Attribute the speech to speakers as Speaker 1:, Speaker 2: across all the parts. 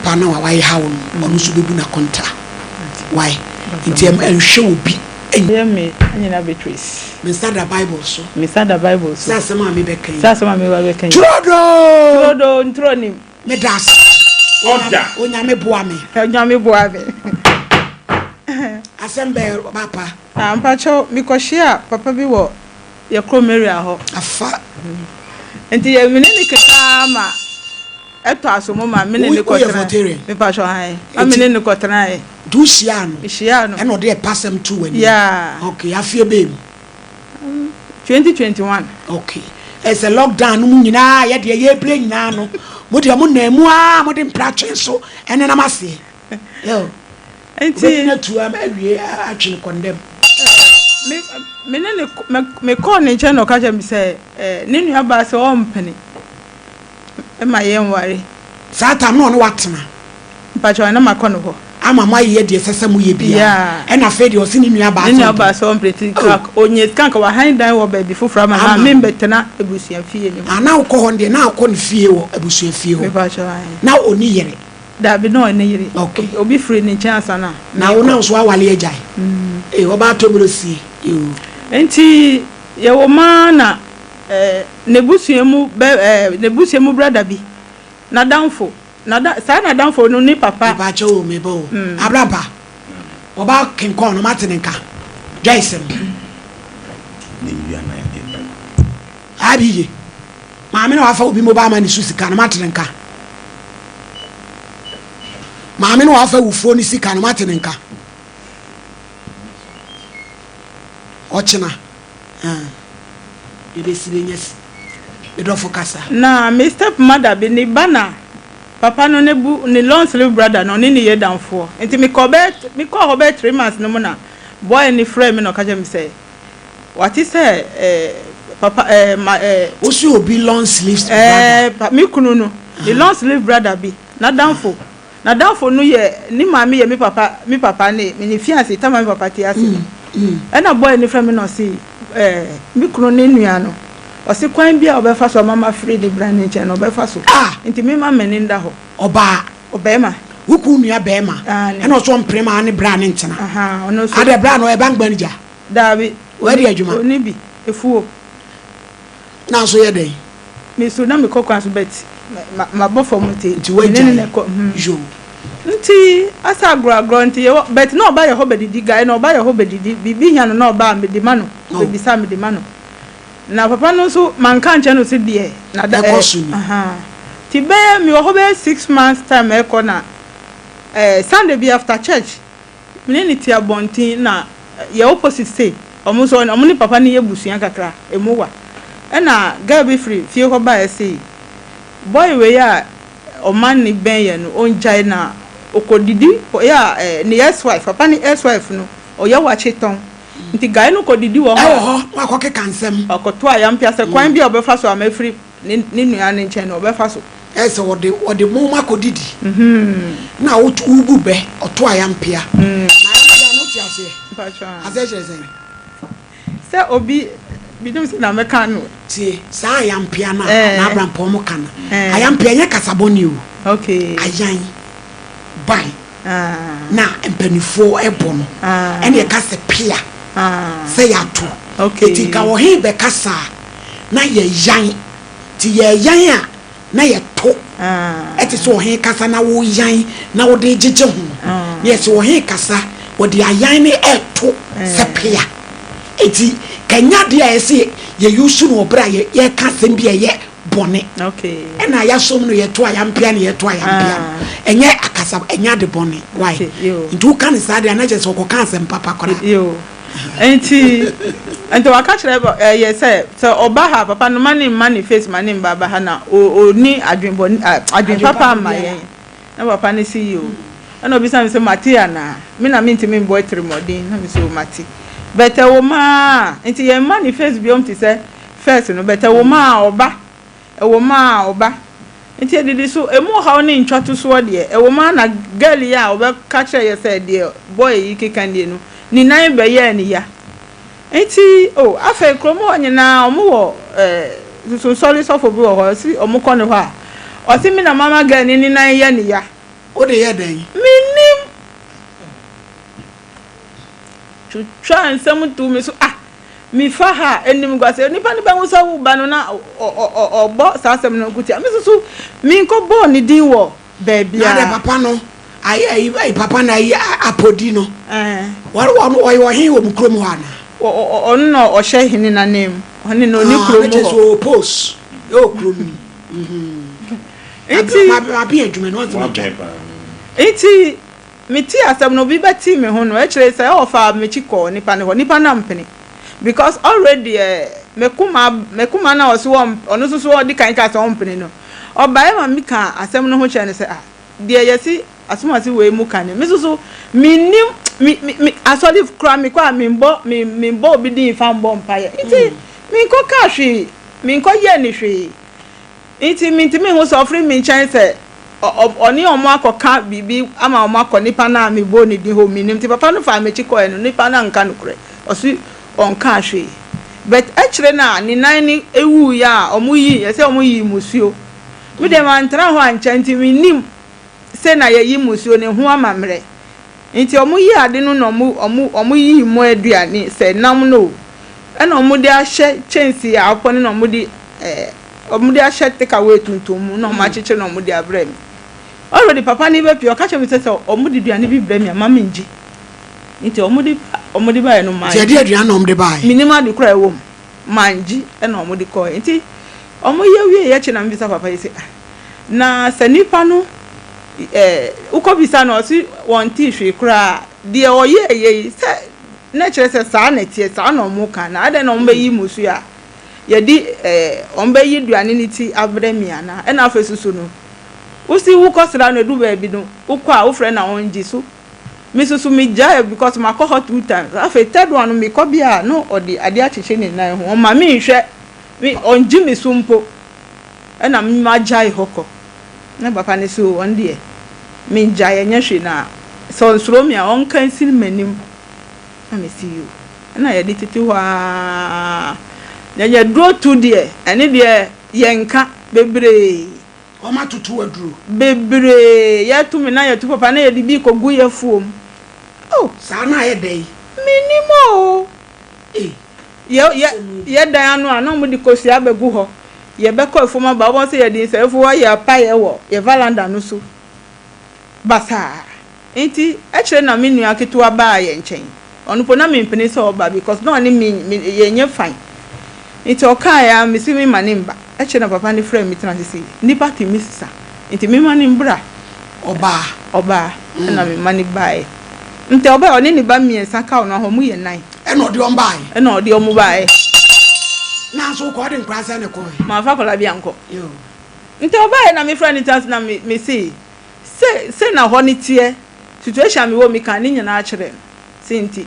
Speaker 1: Papa no a wayɛ haw no, ɔno nso bɛbu n'akonta. Why? Nti ɛnhwɛ obi.
Speaker 2: Ɛyɛ me anyina Beatrice.
Speaker 1: Me nsa da Bible so.
Speaker 2: Me nsa da Bible so.
Speaker 1: Sɛ asɛm a mebɛka yi.
Speaker 2: Sɛ asɛm a meba bɛka yi.
Speaker 1: Turodoo!
Speaker 2: Turodoo, nturo nim.
Speaker 1: Meda ase.
Speaker 3: Ɔda.
Speaker 1: Onyame boa me.
Speaker 2: Onyame boa me.
Speaker 1: Asɛm bɛɛ papa.
Speaker 2: Ah, mpakyɛw, mekɔhyia papa bi wɔ yɛ kurom area hɔ.
Speaker 1: Afa.
Speaker 2: Nti yɛ mene ne kekaa ma ɛtɔ aso mu ma mene ne
Speaker 1: Woyɛ
Speaker 2: kɔtena.
Speaker 1: Voltarian?
Speaker 2: Mepakyɛw, han. Ma mene ne kɔtenae.
Speaker 1: Nti wohyiaa no?
Speaker 2: Mehyiaa no.
Speaker 1: Ɛna ɔde ɛpasɛm to w'anim?
Speaker 2: Yeah.
Speaker 1: Okay, afeɛ bɛɛ mu?
Speaker 2: 2021.
Speaker 1: Okay. Ɛsɛ lockdown no mu nyinaa, yɛdeɛ yɛbrɛ nyinaa no, mo deɛ mo nan mu a mode mpratwe so ɛnenam aseɛ. Yo.
Speaker 2: Nti
Speaker 1: wobɛtumi atu ama awie atwe no kɔndɛm.
Speaker 2: Me ne ne mekɔɔ ne nkyɛn na ɔka kyerɛ me sɛ ne nua baa sɛ ɔmpene ma yɛnware.
Speaker 1: Saa tam na ɔne watena?
Speaker 2: Mpakyɛw, na makɔ no hɔ.
Speaker 1: Ama mo ayeyɛ deɛ ɛsɛ sɛ moyɛ biara. Ɛna afei deɛ ɔse ne nua baa
Speaker 2: Ne
Speaker 1: sɛ
Speaker 2: nua baa
Speaker 1: ɔmpene.
Speaker 2: sɛ ɔmpene nti nka ɔnya sika nka wahan dan wɔ baabi foforɔ ama
Speaker 1: Ama
Speaker 2: ma
Speaker 1: no.
Speaker 2: membɛtena abusua fie no mu.
Speaker 1: Ah, na wokɔ hɔ no deɛ na wokɔ ne fie wɔ abusua fie hɔ?
Speaker 2: Mepakyɛw, ae.
Speaker 1: Na ɔni yere?
Speaker 2: Dabi, na ɔne yere.
Speaker 1: Okay.
Speaker 2: Obi firi ne nkyɛn ansa na
Speaker 1: Na wo
Speaker 2: mekɔ.
Speaker 1: na wo so awale agyae? Ee, ɔbaa tɔmmerɛ sie. Yoo.
Speaker 2: Nti yɛwɔ maa na n'ebusua mu bɛ n'ebusua mu brother bi n'adamfo nada saa n'adamfo no ne papa.
Speaker 1: Mepakyɛ o, meba o. Abrampa, ɔbaa kenkɔn no mate ne nka. Joyce no.
Speaker 3: Ne wia na ɛdɔ.
Speaker 1: Abi ye. Maame na wafa obi mobile money so sika no mate ne nka. Maame na wafa wufuo ne sika no mate ne nka. Ɔkyena. Ah. Ebesi benya si. Medɔfo kasa.
Speaker 2: Na me step mother bi ne ba na papa no ne bu ne long sleeve brother no, ɔne ne yɛ damfoɔ. Nti mekɔ bɛyɛ mekɔɔ hɔ bɛyɛ 3 months no mu na boy ne frɛ me na ɔka kyerɛ me sɛ wate sɛ papa ma
Speaker 1: Wosi obi long sleeves brother.
Speaker 2: Pa me kunu no ne long sleeve brother bi n'adamfo no yɛ ne maame yɛ me papa ne fiancé tama me papa te ase no. Ɛna boy ne frɛ me na ɔse me kunu ne nua no ɔse kwan bi a ɔbɛfa so ama ma firi ne bra ne nkyɛn no ɔbɛfa so.
Speaker 1: Ah!
Speaker 2: Nti me ma m'ani nda hɔ.
Speaker 1: Ɔbaa.
Speaker 2: Ɔbɛrima.
Speaker 1: Woku nua bɛrima.
Speaker 2: Ah, ne.
Speaker 1: Ɛna ɔso ɔmpere ma ne bra ne ntena.
Speaker 2: Aha, ɔno nso.
Speaker 1: Ade bra no ɛba ngba no gya.
Speaker 2: Daabi.
Speaker 1: Wadi adwuma.
Speaker 2: Oni bi efuo.
Speaker 1: Na nso yɛ dɛn?
Speaker 2: Me so na mekɔ kwan so, but ma mabɔ fam nti.
Speaker 1: Nti
Speaker 2: me ne ne
Speaker 1: wagyae.
Speaker 2: na ɛkɔ.
Speaker 1: Yo.
Speaker 2: Nti asa agorɔ agorɔ nti yɛwɔ, but na ɔba yɛ hɔ bɛdidi, guy na ɔba yɛ hɔ bɛdidi, biribi hia no na ɔba a mede ma no.
Speaker 1: Oh.
Speaker 2: Bɛbisa a mede ma no. Na papa no nso manka nkyɛn no sɛ deɛ na da
Speaker 1: Ɛkɔ so ni.
Speaker 2: Aha. Nti bɛyɛ mewɔ hɔ bɛyɛ 6 months time ɛkɔ na Sunday bi after church me ne ne te abɔnten na yɛ opposite say ɔmo nso ɔmo ne papa no yɛ busua kakra emu wa, ɛna girl bi firi fie hɔ baeɛ sei, boy wei a ɔman ne bɛn yɛ no ɔngyae na ɔkɔdidi ɔyɛ a ne ex wife, papa ne ex wife no ɔyɛ wakye tɔn, nti guy no kɔdidi wɔ hɔ.
Speaker 1: Ɛwɔ hɔ wakɔ keka nsɛm.
Speaker 2: Ɔkɔto ayampia sɛ kwan bi a ɔbɛfa so a mɛfiri ne nua ne nkyɛn no ɔbɛfa so.
Speaker 1: Ɛsɛ wɔde mo ma kɔ didi. Na wobu bɛ ɔto ayampia. Na ayampia no te aseɛ.
Speaker 2: Mpakyɛ.
Speaker 1: Aseɛ kyerɛ sɛn?
Speaker 2: Sɛ obi binom sɛ na mɛka no.
Speaker 1: Tie, saa ayampia no a na abrampɔ mo ka no.
Speaker 2: Eh.
Speaker 1: Ayampia nyɛ kasabɔne o.
Speaker 2: Okay.
Speaker 1: Ayan ban
Speaker 2: Ah.
Speaker 1: na mpanimfoɔ ɛbɔ no.
Speaker 2: Ah.
Speaker 1: Ɛna yɛka sɛ pia
Speaker 2: Ah.
Speaker 1: sɛ yɛato.
Speaker 2: Okay.
Speaker 1: Eti nka ɔhen bɛkasa a na yɛyan. Nti yɛyan a na yɛto.
Speaker 2: Ah.
Speaker 1: Ɛte sɛ ɔhen kasa na woyan na wode gyegye ho.
Speaker 2: Ah.
Speaker 1: Na yɛsɛ ɔhen kasa wɔde ayan ne ɛto sɛ pia. Eti kanya deɛ a yɛsɛ yɛyusu no wɔ berɛ a yɛka asɛm bi a ɛyɛ bɔne.
Speaker 2: Okay.
Speaker 1: Ɛna yɛasom no yɛto ayampia ne yɛto ayampia no.
Speaker 2: Ah.
Speaker 1: Ɛnyɛ akasa, ɛnyɛ ade bɔne. Why?
Speaker 2: Okay, yo.
Speaker 1: Nti woka ne saa deɛ a na kyerɛ sɛ ɔkɔka asɛm papa koraa.
Speaker 2: Yo. Nti waka kyerɛ ɛyɛ sɛ ɔba ha, papa no ma ne mma ne face ma ne mba ba ha na ɔni adwen bɔne, adwen papa ama yɛn. Na papa no si yi o. Ɛna obisa me sɛ mate anaa? Me na mentumi mbɔ atirimɔden na me sɛ o mate. But ɛwɔ mu a nti yɛn mma ne face biom te sɛ first no, but ɛwɔ mu a ɔba, ɛwɔ mu a ɔba. Nti edidi so emu haw ne ntwatosoɔ deɛ ɛwɔ mu a na girl yi a ɔbɛka kyerɛ yɛ sɛ deɛ boy yi keka nie no ne nan bɛyɛɛ ne ya. Nti o afei kurom hɔ nyinaa ɔmo wɔ susunsɔre sɔfo bi wɔ hɔ, ɔsi ɔmo kɔ ne hɔ a ɔsi mi na mama girl ne ne nan yɛ ne ya.
Speaker 1: Wode yɛ dɛn?
Speaker 2: Mennim. Twitwaa nsɛm too me so. Ah! Mefa ha a, animguaseɛ. Nipa no bɛhu sɛ wo ba no na ɔbɔ saa asɛm no nko tia. Me nso so, menkɔbɔɔ ne din wɔ
Speaker 1: Na dɛ
Speaker 2: baabiara.
Speaker 1: papa no ayi ayi ayi papa no ayi apɔdi no, ɔyɛ ɔhen wɔ mo kurom hɔ anaa?
Speaker 2: Ɔno na ɔhyɛ hene no ananmu. Ɔno na ɔni
Speaker 1: Ah, na
Speaker 2: kurom
Speaker 1: kyerɛ sɛ
Speaker 2: hɔ.
Speaker 1: ɔwɔ post ɛwɔ kurom no mu.
Speaker 2: Nti.
Speaker 1: Mabe adwuma no, ɔnse matwa.
Speaker 3: Wabɛn paa.
Speaker 2: Nti, metee asɛm no, obi bɛtee me ho no, ɛkyerɛ sɛ ɔfaa m'akyi kɔɔ nipa no hɔ. Nipa no ampene. Because already eh, me koma, me koma no a ɔse ɔmp, ɔno nso so ɔdi kan kaa sɛ ɔmpene no, ɔbaeɛ ma mekaa asɛm no ho kyerɛɛ no sɛ, ah, deɛ yɛse asomase wei mu ka ne, me nso so mennim, me, me, me, asɔre koraa mekɔ a membɔ, me, membɔ obi din mfa mbɔ mpaeɛ. Nti, menkɔkaa hwee, menkɔyɛɛ no hwee. Ntsi minntumi nnhu sɛ ɔfir me nkyɛn sɛ ɔnye hɔn akɔkã biribi ama hɔn akɔ nyimpa no a mobɔɔ ne dzin hɔ, minnyim. Ntsi papa no faa m'ekyir kɔe no, nyimpa no annka nokorɛ, ɔse ɔnnkaa hwee. But ekyir no a ne nan no wuui a wɔyii, yɛsɛ wɔyii musuo. Me deɛ manntsena hɔ annkyɛ ntsi minnyim se na yɛyi musuo no ho amammerɛ. Nti ɔmo yii ade no na ɔmo ɔmo ɔmo yii mo aduane sɛ nam no o, ɛna ɔmo de ahyɛ kyɛnsee a apɔne na ɔmo de ɛɛ ɔmo de ahyɛ take away tuntum mu na ɔmo akyekyere na ɔmo de abrɛ me. Already papa no bɛpue ɔka kyerɛ me sɛ sɛ ɔmo de duane bi brɛ me a mma me ngye. Nti ɔmo de ɔmo de baeɛ no
Speaker 1: Nti ɛdeɛ
Speaker 2: mangye.
Speaker 1: aduane na ɔmo de baeɛ?
Speaker 2: Mennim ade koraa a ɛwɔ mu. Mangye ɛna ɔmo de kɔeɛ. Nti ɔmo yɛ wieeɛ akyi na mebisa papa yi sɛ ah Na sɛ nipa no eh, wokɔbisa no ɔse wɔntee hwee koraa a, deɛ ɔyɛɛyɛ yi sɛ na ɛkyerɛ sɛ saa na ɛteɛ, saa na wɔn ka, na adɛn na wɔn bɛyi mmusuo a yɛde eh, wɔn bɛyi aduane no ti abrɛ me anaa? Ɛna afei soso no, wosi wokɔsra no ɛdu baabi no, wokɔ a wofrɛ no a ɔngye so. Me soso megyae because makɔ hɔ two times, afei third one no mekɔ bi a na ɔde adeɛ akyekyere ne nan ho, ɔmma menhwɛ, me ɔngye me so mpo. Ɛna me magyae hɔ kɔ. Na papa no se ɔno deɛ mengyae ɛnyɛ hwee na sɛ ɔnsuro me a ɔnka nsi m'anim. Na me se yoo. Ɛna yɛde tete hɔ aa. Na aduro tu deɛ ɛne deɛ yɛnka bebree.
Speaker 1: Wɔn atoto aduro.
Speaker 2: Bebree yɛto me na yɛto papa na yɛde bi kɔgu yɛafuom. Oh!
Speaker 1: Saa na ayɛ dɛn?
Speaker 2: Mennim oo.
Speaker 1: Ei!
Speaker 2: Yɛ yɛ yɛ dan ano a, na wɔde kosua abɛgu hɔ. Yɛbɛkɔ afuom aba, wobɛhu sɛ yɛde nsɛmfua ayɛ apaeɛ wɔ yɛn valanda no so basaa. Nti akyire na me nua ketewa baa yɛn nkyɛn. Ɔno mpo na mempene sɛ ɔba because na ɔne me me yɛnyɛ fine. Nti ɔkaeɛ ara mese memma no mma. Akyire na papa no frɛɛ me tena ase se nnipa tumi sesa nti memma no mbra.
Speaker 1: Ɔbaa.
Speaker 2: Ɔbaa ɛna mema no baeɛ. Nti ɔbaeɛ ɔne ne ba mmiɛnsa ka ɔno ho wɔyɛ nnan.
Speaker 1: Ɛna ɔde wɔn baeɛ.
Speaker 2: Ɛna ɔde wɔn baeɛ.
Speaker 1: Nanso wokɔ ɔde nkwadaa sɛn na ɛkɔeɛ?
Speaker 2: Mamfa akwadaa bi ankɔ. Nti ɔbaeɛ na mefrɛɛ no tena ase na me mese se sei na hɔ no teɛ, situation a mewɔ mu mekaa ne nyinaa kyerɛɛ no. Se nti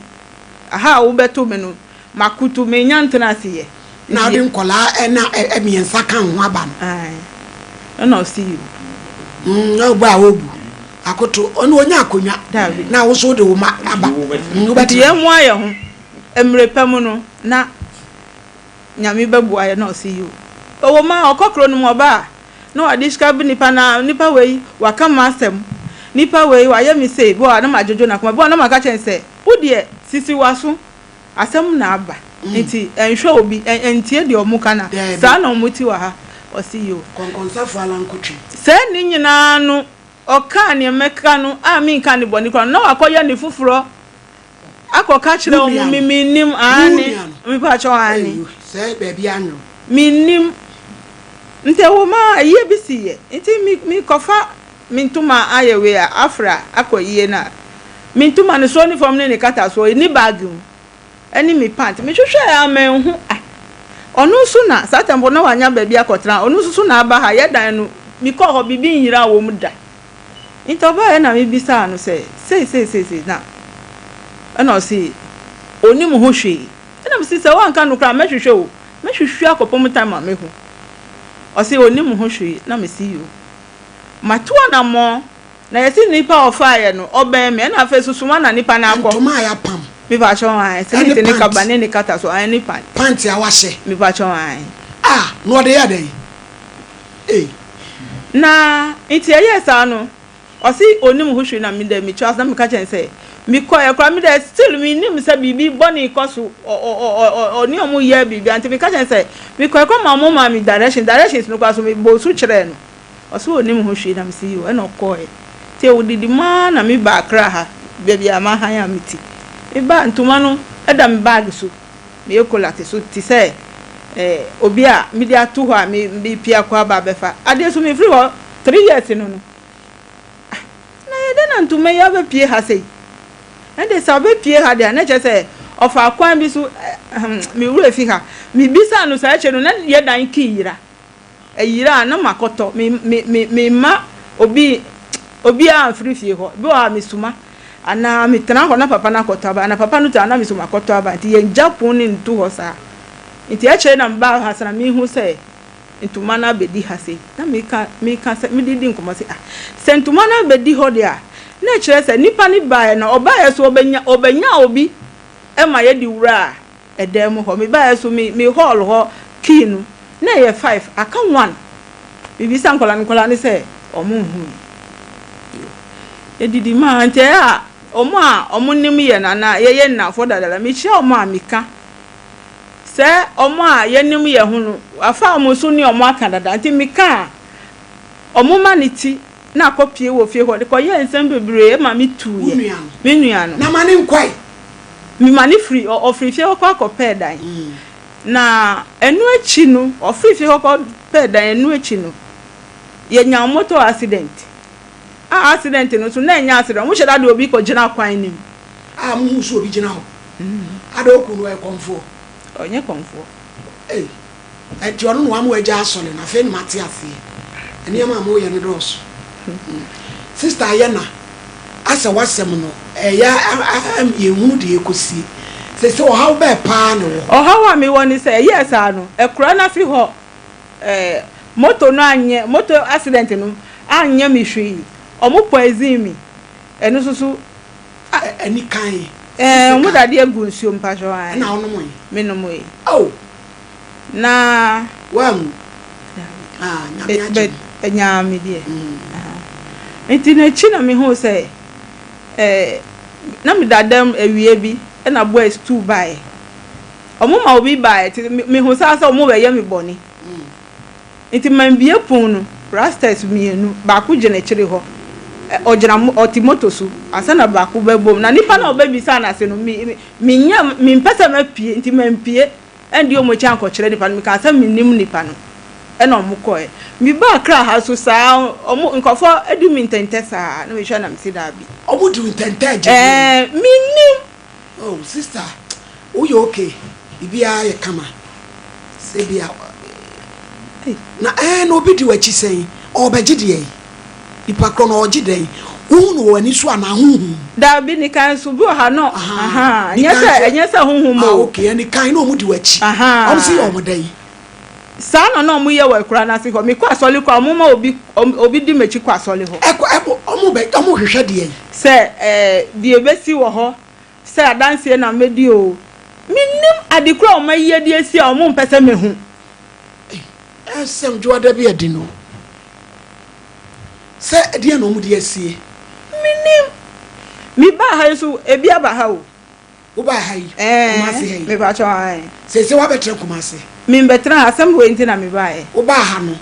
Speaker 2: aha a wobɛto me no makoto mennya ntena ase yɛ.
Speaker 1: Na ɔde nkwadaa ɛna mmiɛnsa ka wo ho aba no.
Speaker 2: Ae. Ɛna ɔse yoo.
Speaker 1: Mm, na ɔbɔ a ɔbu. Akoto, ɔno ɔnya akonnwa.
Speaker 2: Dabi.
Speaker 1: Na wo nso wode wo mma aba. Mm,
Speaker 2: Nti
Speaker 1: wobɛtena.
Speaker 2: yɛn mmoa yɛn ho. Mmere pa mu no, na Nyame bɛboa yɛn na ɔse yoo. Ɔwɔ mu a, ɔkɔ kuro no mu ɔba a, na wa describe nipa no a, nipa wei waka m'asɛm, nipa wei wayɛ me sei, bi wɔ hɔ a na madwodwo n'akoma, bi wɔ hɔ a na maka kyerɛ no sɛ, wo deɛ sisi w'aso, Asɛm na aba nti ɛnhwɛ obi ɛntie deɛ ɔmo ka na saa na ɔmo te wɔ ha ɔse yoo.
Speaker 1: Kɔnkɔnsafo ara nkotwe.
Speaker 2: Sɛɛ ne nyinaa no ɔkaa neɛ mɛka no a menka ne bɔne koraa no na wakɔyɛ ne foforɔ akɔka kyerɛ ɔmo me mennim aane mepakyɛw aane mennim nti ɛwɔ mu a ayie bi si yɛ nti me mekɔfa Me ntoma ayɛ wei a, afra akɔ yie na me ntoma no soro ne fam ne ne katasoɔ ɛnni bag mu ɛne me pant. Me hwehwɛɛ a manhu ah ɔno nso na saa time hɔ na wanya baabi akɔtena ɔno nso so na aba ha yɛ dan no me kɔɔ hɔ biribi nyiraa wɔ mu da nti ɔbaeɛ na me bisaa no sɛ sei sei sei sei na ɛna ɔse ɔnim ho hwee ɛna me se sɛ wanka nokorɛ a mɛhwehwɛ o mɛhwehwɛ akɔpem time a mɛhu ɔse ɔnim ho hwee na me se yoo. Matu anammɔn, na yɛse nipa a ɔfaeɛ no, ɔbɛn me, ɛna afei so soma na nipa no akɔ.
Speaker 1: Ntoma a yɛapam.
Speaker 2: Mepakyɛw ae,
Speaker 1: Ɛne
Speaker 2: slit ne
Speaker 1: pant.
Speaker 2: kaba ne ne kata so, ae ne pant.
Speaker 1: Pant a wahyɛ.
Speaker 2: Mepakyɛw ae.
Speaker 1: Ah, na ɔde yɛ dɛn? Ei.
Speaker 2: Na nti ɛyɛɛ saa no, Ɔse ɔnim ho hwee na me dɛ mekyerɛ ase na meka kyerɛ no sɛ mekɔeɛ koraa me dɛ still mennim sɛ biribi bɔne rekɔ so ɔne ɔmo yɛ biribi a nti meka kyerɛ no sɛ mekɔeɛ koraa ma ɔmo maa me direction directions no koraa so mebɔɔ su kyerɛɛ no ɔse ɔnim ho hwee na mese yoo ɛna ɔkɔeɛ nti ɔdidi mu ara na mebaa Accra ha baabi a mahan a mete mebaa ntoma no da me bag so meyɛ kolat so te sɛ obi a mede ato hɔ a mepia kɔ aba abɛfa adeɛ so mefiri hɔ 3 years no no Ah, na ɛyɛ dɛn na ntoma yi abɛpue ha sei? Ɛnde sɛ ɔbɛpue ha deɛ a, na kyerɛ sɛ ɔfaa kwan bi so, ahem, me werɛ fi ha. Mebisaa no saa akyire no, na yɛn dan key yera. Ɛyera a, na makɔtɔ. Me, me, me, memma obi, obiara mfiri fie hɔ. Ebi wɔ hɔ a, mesoma anaa metena hɔ na papa no akɔtɔ aba, anaa papa no te hɔ a, na me nso makɔtɔ aba. Nti yɛngya pon no nto hɔ saa. Nti akyire na mebaa ha saa na mehu sɛ ntoma no abɛdi ha sei. Na meka, meka sɛ, mede di nkɔmmɔ sɛ, ah, sɛ ntoma no abɛdi hɔ deɛ a, na ɛkyerɛ sɛ nipa no baeɛ no, ɔbaeɛ so ɔbɛnya, ɔbɛnya obi ma yɛde wuraa ɛdan mu hɔ. Mebaeɛ so, me, me hall hɔ key no, na ɛyɛ five, aka one. Mebisa nkwadaa no, nkwadaa no sɛ wɔn nhui. Yɛdidi maa, nti ɛyɛ a wɔn a wɔnim yɛn anaa yɛyɛ nnamfoɔ dada, mehyia wɔn a meka. Sɛ wɔn a yɛnim yɛn ho no, wɔafa wɔn so ne wɔn aka dada nti meka a, wɔma ne ti na akɔpue wɔ fie hɔ de kɔyɛɛ nsɛm bebree ma
Speaker 1: Wo
Speaker 2: metuiɛ.
Speaker 1: nua no.
Speaker 2: Me nua no.
Speaker 1: Na ma ne nkɔe.
Speaker 2: Mema no firi, ɔfiri fie hɔ kɔ akɔpɛɛ dan. Na ɛno akyi no, ɔfiri fie hɔ kɔpɛɛ dan, ɛno akyi no, yɛnyaa motor accident. A accident no nso, na ɛnyɛ accident, wɔhyɛ da de obi kɔgyina kwan no mu.
Speaker 1: A muhu sɛ obi gyina hɔ. Ada oku no ɔyɛ kɔmfoɔ.
Speaker 2: Ɔnyɛ kɔmfoɔ.
Speaker 1: Ei ɛnti ɔno na wama wagya asɔre no afei na mate aseɛ nneɛma a moyɛ no dɔɔso sister ayɛ na asɛ wasɛm no ɛyɛ yɛnhunu deɛ ɛkɔsie sese ɔhaw bɛɛ paa na ɛwɔ hɔ.
Speaker 2: Ɔhaw a mewɔ ne sɛ ɛyɛɛ saa no akura no ase hɔ ɛɛ moto no anyɛ moto accident no anyɛ me hwee ɔmo poison me ɛno nso so
Speaker 1: Ah ani kan.
Speaker 2: Ɛɛ ɔmo de adeɛ gu nsuo mu mpakyɛw ae.
Speaker 1: Ɛna wonom yi?
Speaker 2: Me nom yi.
Speaker 1: Oh.
Speaker 2: Na.
Speaker 1: Woanwu? Dabi. Ah nyame agye me.
Speaker 2: But ɛnyaa me deɛ. Aha. Nti n'akyi na me huu sɛ ɛɛ na me da dɛm awia bi ɛna boys tuu baeɛ. Ɔmo ma obi baeɛ nti me hu saa sɛ ɔmo bɛyɛ me bɔne. Nti mambue pon no, rastas mienu, baako gyina akyire hɔ, ɔgyina mo, ɔte moto so, ansa na baako bɛbom. Na nipa no a ɔbɛbisaa no ase no, me, me, mennya, mempɛ sɛ mɛpue, nti mampue andi wɔn akyi ankɔkyerɛ nipa no, mekaa sɛ mennim nipa no, ɛna wɔn kɔɛ. Mebaa Accra ha nso saa, wɔn, nkurɔfoɔ di me ntɛntɛ saa, na mehwɛ na mese daabi.
Speaker 1: Wɔn di wo ntɛntɛ agye deɛn?
Speaker 2: Ɛɛ, mennim.
Speaker 1: Oh sister woyɛ okay biribiara yɛ kama sɛ bia na ɛɛ na obi di w'akyi sɛn ɔɔbɛgye deɛn nipa korɔ no ɔɔgye dɛn wohu no wɔ w'ani so anaa honhom mu.
Speaker 2: Daabi nikan nso bi wɔ ha no ahaa ɛnyɛ sɛ ɛnyɛ sɛ honhom mu
Speaker 1: ah
Speaker 2: o.
Speaker 1: okay ɛnikan na ɔmo di w'akyi ɔmo se yɛ ɔmo dɛn.
Speaker 2: Saa na na ɔmo yɛ wɔ akura no ase hɔ mekɔ asɔre koraa ɔmo ma obi obi di m'akyi kɔ asɔre hɔ.
Speaker 1: Ɛkɔ ɛmo ɔmo bɛ ɔmo hwehwɛ deɛn.
Speaker 2: Sɛ ɛɛ deɛ ɛbɛsi wɔ hɔ sɛ adanseɛ na mɛdi oo, mennim ade korɔ a wɔayi adi asi a wɔmpɛ sɛ mɛhu.
Speaker 1: Ei, asɛm dwoada bi adi no sɛ ɛdeɛn na wɔde asie?
Speaker 2: Mennim. Mebaa ha yi nso, ebi aba ha o.
Speaker 1: Wobaa ha yi? Kumasi ha yi?
Speaker 2: Mepakyɛw, ae.
Speaker 1: Seesei woabɛtena Kumasi?
Speaker 2: Membɛtena ha, asɛm wei nti na mebaeɛ.
Speaker 1: Wobaa ha no,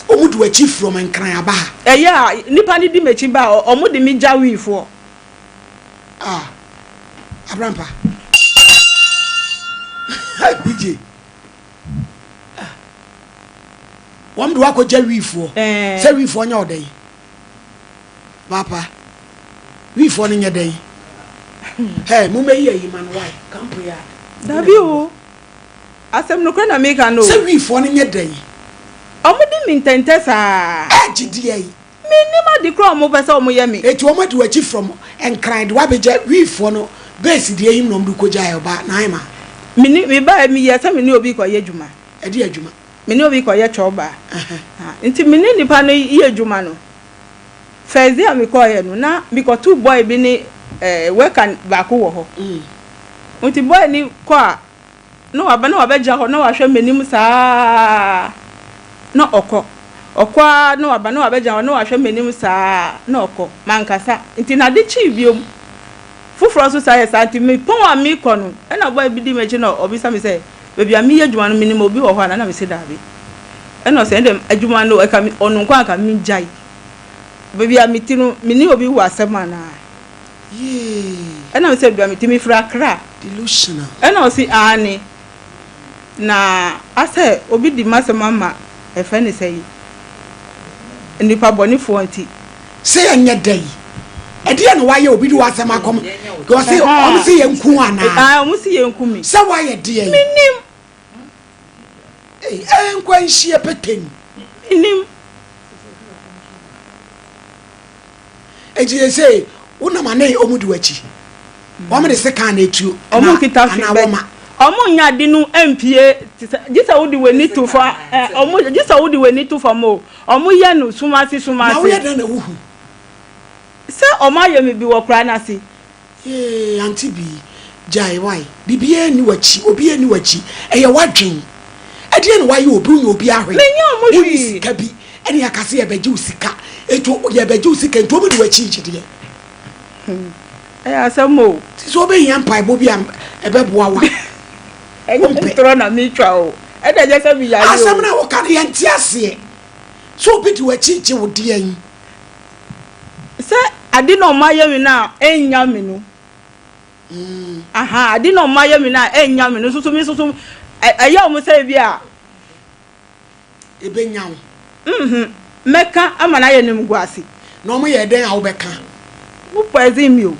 Speaker 1: wɔde w'akyi from Nkran aba ha?
Speaker 2: Ɛyɛ a, nnipa no di m'akyi ba a, wɔde me gya wiifoɔ.
Speaker 1: Ah, Abrampa. DJ. Ah. Wɔn de wakɔgya wiifoɔ. Sɛ wiifoɔ nyɛ ɔdɛn? Papa, wiifoɔ no nyɛ dɛn? Hey, mo mɛyi ayi ma no why? Kampo yard.
Speaker 2: Dabi o. Asɛm nokorɛ na meka no o.
Speaker 1: Sɛ wiifoɔ no nyɛ dɛn?
Speaker 2: Wɔn di mi ntɛntɛ saa.
Speaker 1: Ɛgye deɛ yi.
Speaker 2: Mennim ade korɔ a wɔpɛ sɛ wɔyɛ me.
Speaker 1: Enti wɔn adi w'akyi from Nkran de w'abɛgya Wifoɔ no base deɛ him na wɔn de kɔgyaeɛ ɔbaa Naima.
Speaker 2: Me ne me baeɛ me yɛɛ sɛ me ne obi rekɔyɛ adwuma.
Speaker 1: Ɛdeɛ adwuma?
Speaker 2: Me ne obi rekɔyɛ kyɔba. Nti me ne nipa no yɛ adwuma no, first day a me kɔeɛ no na me kɔtoo boy bi ne eh, worker baako wɔ hɔ. Nti boy no kɔ a na waba na wabɛgyina hɔ na wahwɛ m'anim saa na ɔkɔ. Ɔkɔ ara na waba na wabɛgyina hɔ na wahwɛ m'anim saa na ɔkɔ. Mankasa. Nti na ade kyee biom. Foforɔ nso saa yɛ saa nti mepɔn a mekɔ no ɛna boy bi di m'akyi na ɔbisa me sɛ baabi a meyɛ adwuma no menim obi wɔ hɔ anaa na mese daabi. Ɛna ɔsɛ ɛnde adwuma no ɛka ɔno nko a nka mengyae. Baabi a mete no me ne obi wɔ asɛm anaa?
Speaker 1: Yee.
Speaker 2: Ɛna ɔsɛ baabi a mete mefiri Accra.
Speaker 1: Delusional.
Speaker 2: Ɛna ɔse aane. Na asɛ obi di m'asɛm ama ɛfɛ ne sɛi nnipa bɔnefoɔ nti.
Speaker 1: Sɛ yɛnyɛ dɛn? Ɛdeɛn na wayɛ obi de w'asɛm akɔm? Ɔse ɔmo se yɛnku wo anaa?
Speaker 2: Ae ɔmo se yɛnku me.
Speaker 1: Sɛ wayɛ deɛn?
Speaker 2: Mennim.
Speaker 1: Ei ɛɛ nkwanhyia pɛtɛn.
Speaker 2: Mennim.
Speaker 1: Enti seesei wonam a na ɔmo di w'akyi? Wɔn de sekan na etuo
Speaker 2: Wɔn nkita hwee
Speaker 1: anaa
Speaker 2: bɛ
Speaker 1: wɔma?
Speaker 2: Wɔn nyɛ ade no mpie te sɛ gye sɛ wode w'ani to fam ɛ wɔn gye sɛ wode w'ani to fam o. Wɔn yɛ no sum ase sum
Speaker 1: Na woyɛ
Speaker 2: ase.
Speaker 1: dɛn na wuhu?
Speaker 2: Sɛ wɔn ayɛ me bi wɔ koraa no ase.
Speaker 1: Yee auntie Bee, gyae wai, biribiara nni w'akyi, obiara nni w'akyi, ɛyɛ w'adwen. Ɛdeɛn na wayɛ obi, wonyɛ obiara hwee,
Speaker 2: Menyɛ wɔn
Speaker 1: wonni
Speaker 2: hwee.
Speaker 1: sika bi, ɛne yɛaka sɛ yɛbɛgye wo sika, enti yɛbɛgye wo sika nti wɔn di w'akyi gye deɛ.
Speaker 2: Ɛyɛ asɛm o.
Speaker 1: Nti sɛ wobɛhia mpaebɔ bi a ɛbɛboa wo a,
Speaker 2: Ɛnyɛ
Speaker 1: wompɛ.
Speaker 2: ntorɔ na metwa o, ɛna ɛnyɛ sɛ meyare o.
Speaker 1: Asɛm no a woka no yɛnte aseɛ, sɛ obi di w'akyi gye wo deɛn?
Speaker 2: Sɛ ade na ɔmo ayɛ me no a ɛnnya me no. Ahaa, ade na ɔmo ayɛ me no a ɛnnya me no nso so me nso so ɛyɛ ɔmo sɛ ebi a.
Speaker 1: Ebenya wo.
Speaker 2: Nhmm, mɛka ama no ayɛ animguase.
Speaker 1: Na ɔmo yɛɛ dɛn a wobɛka?
Speaker 2: Wo poison me o.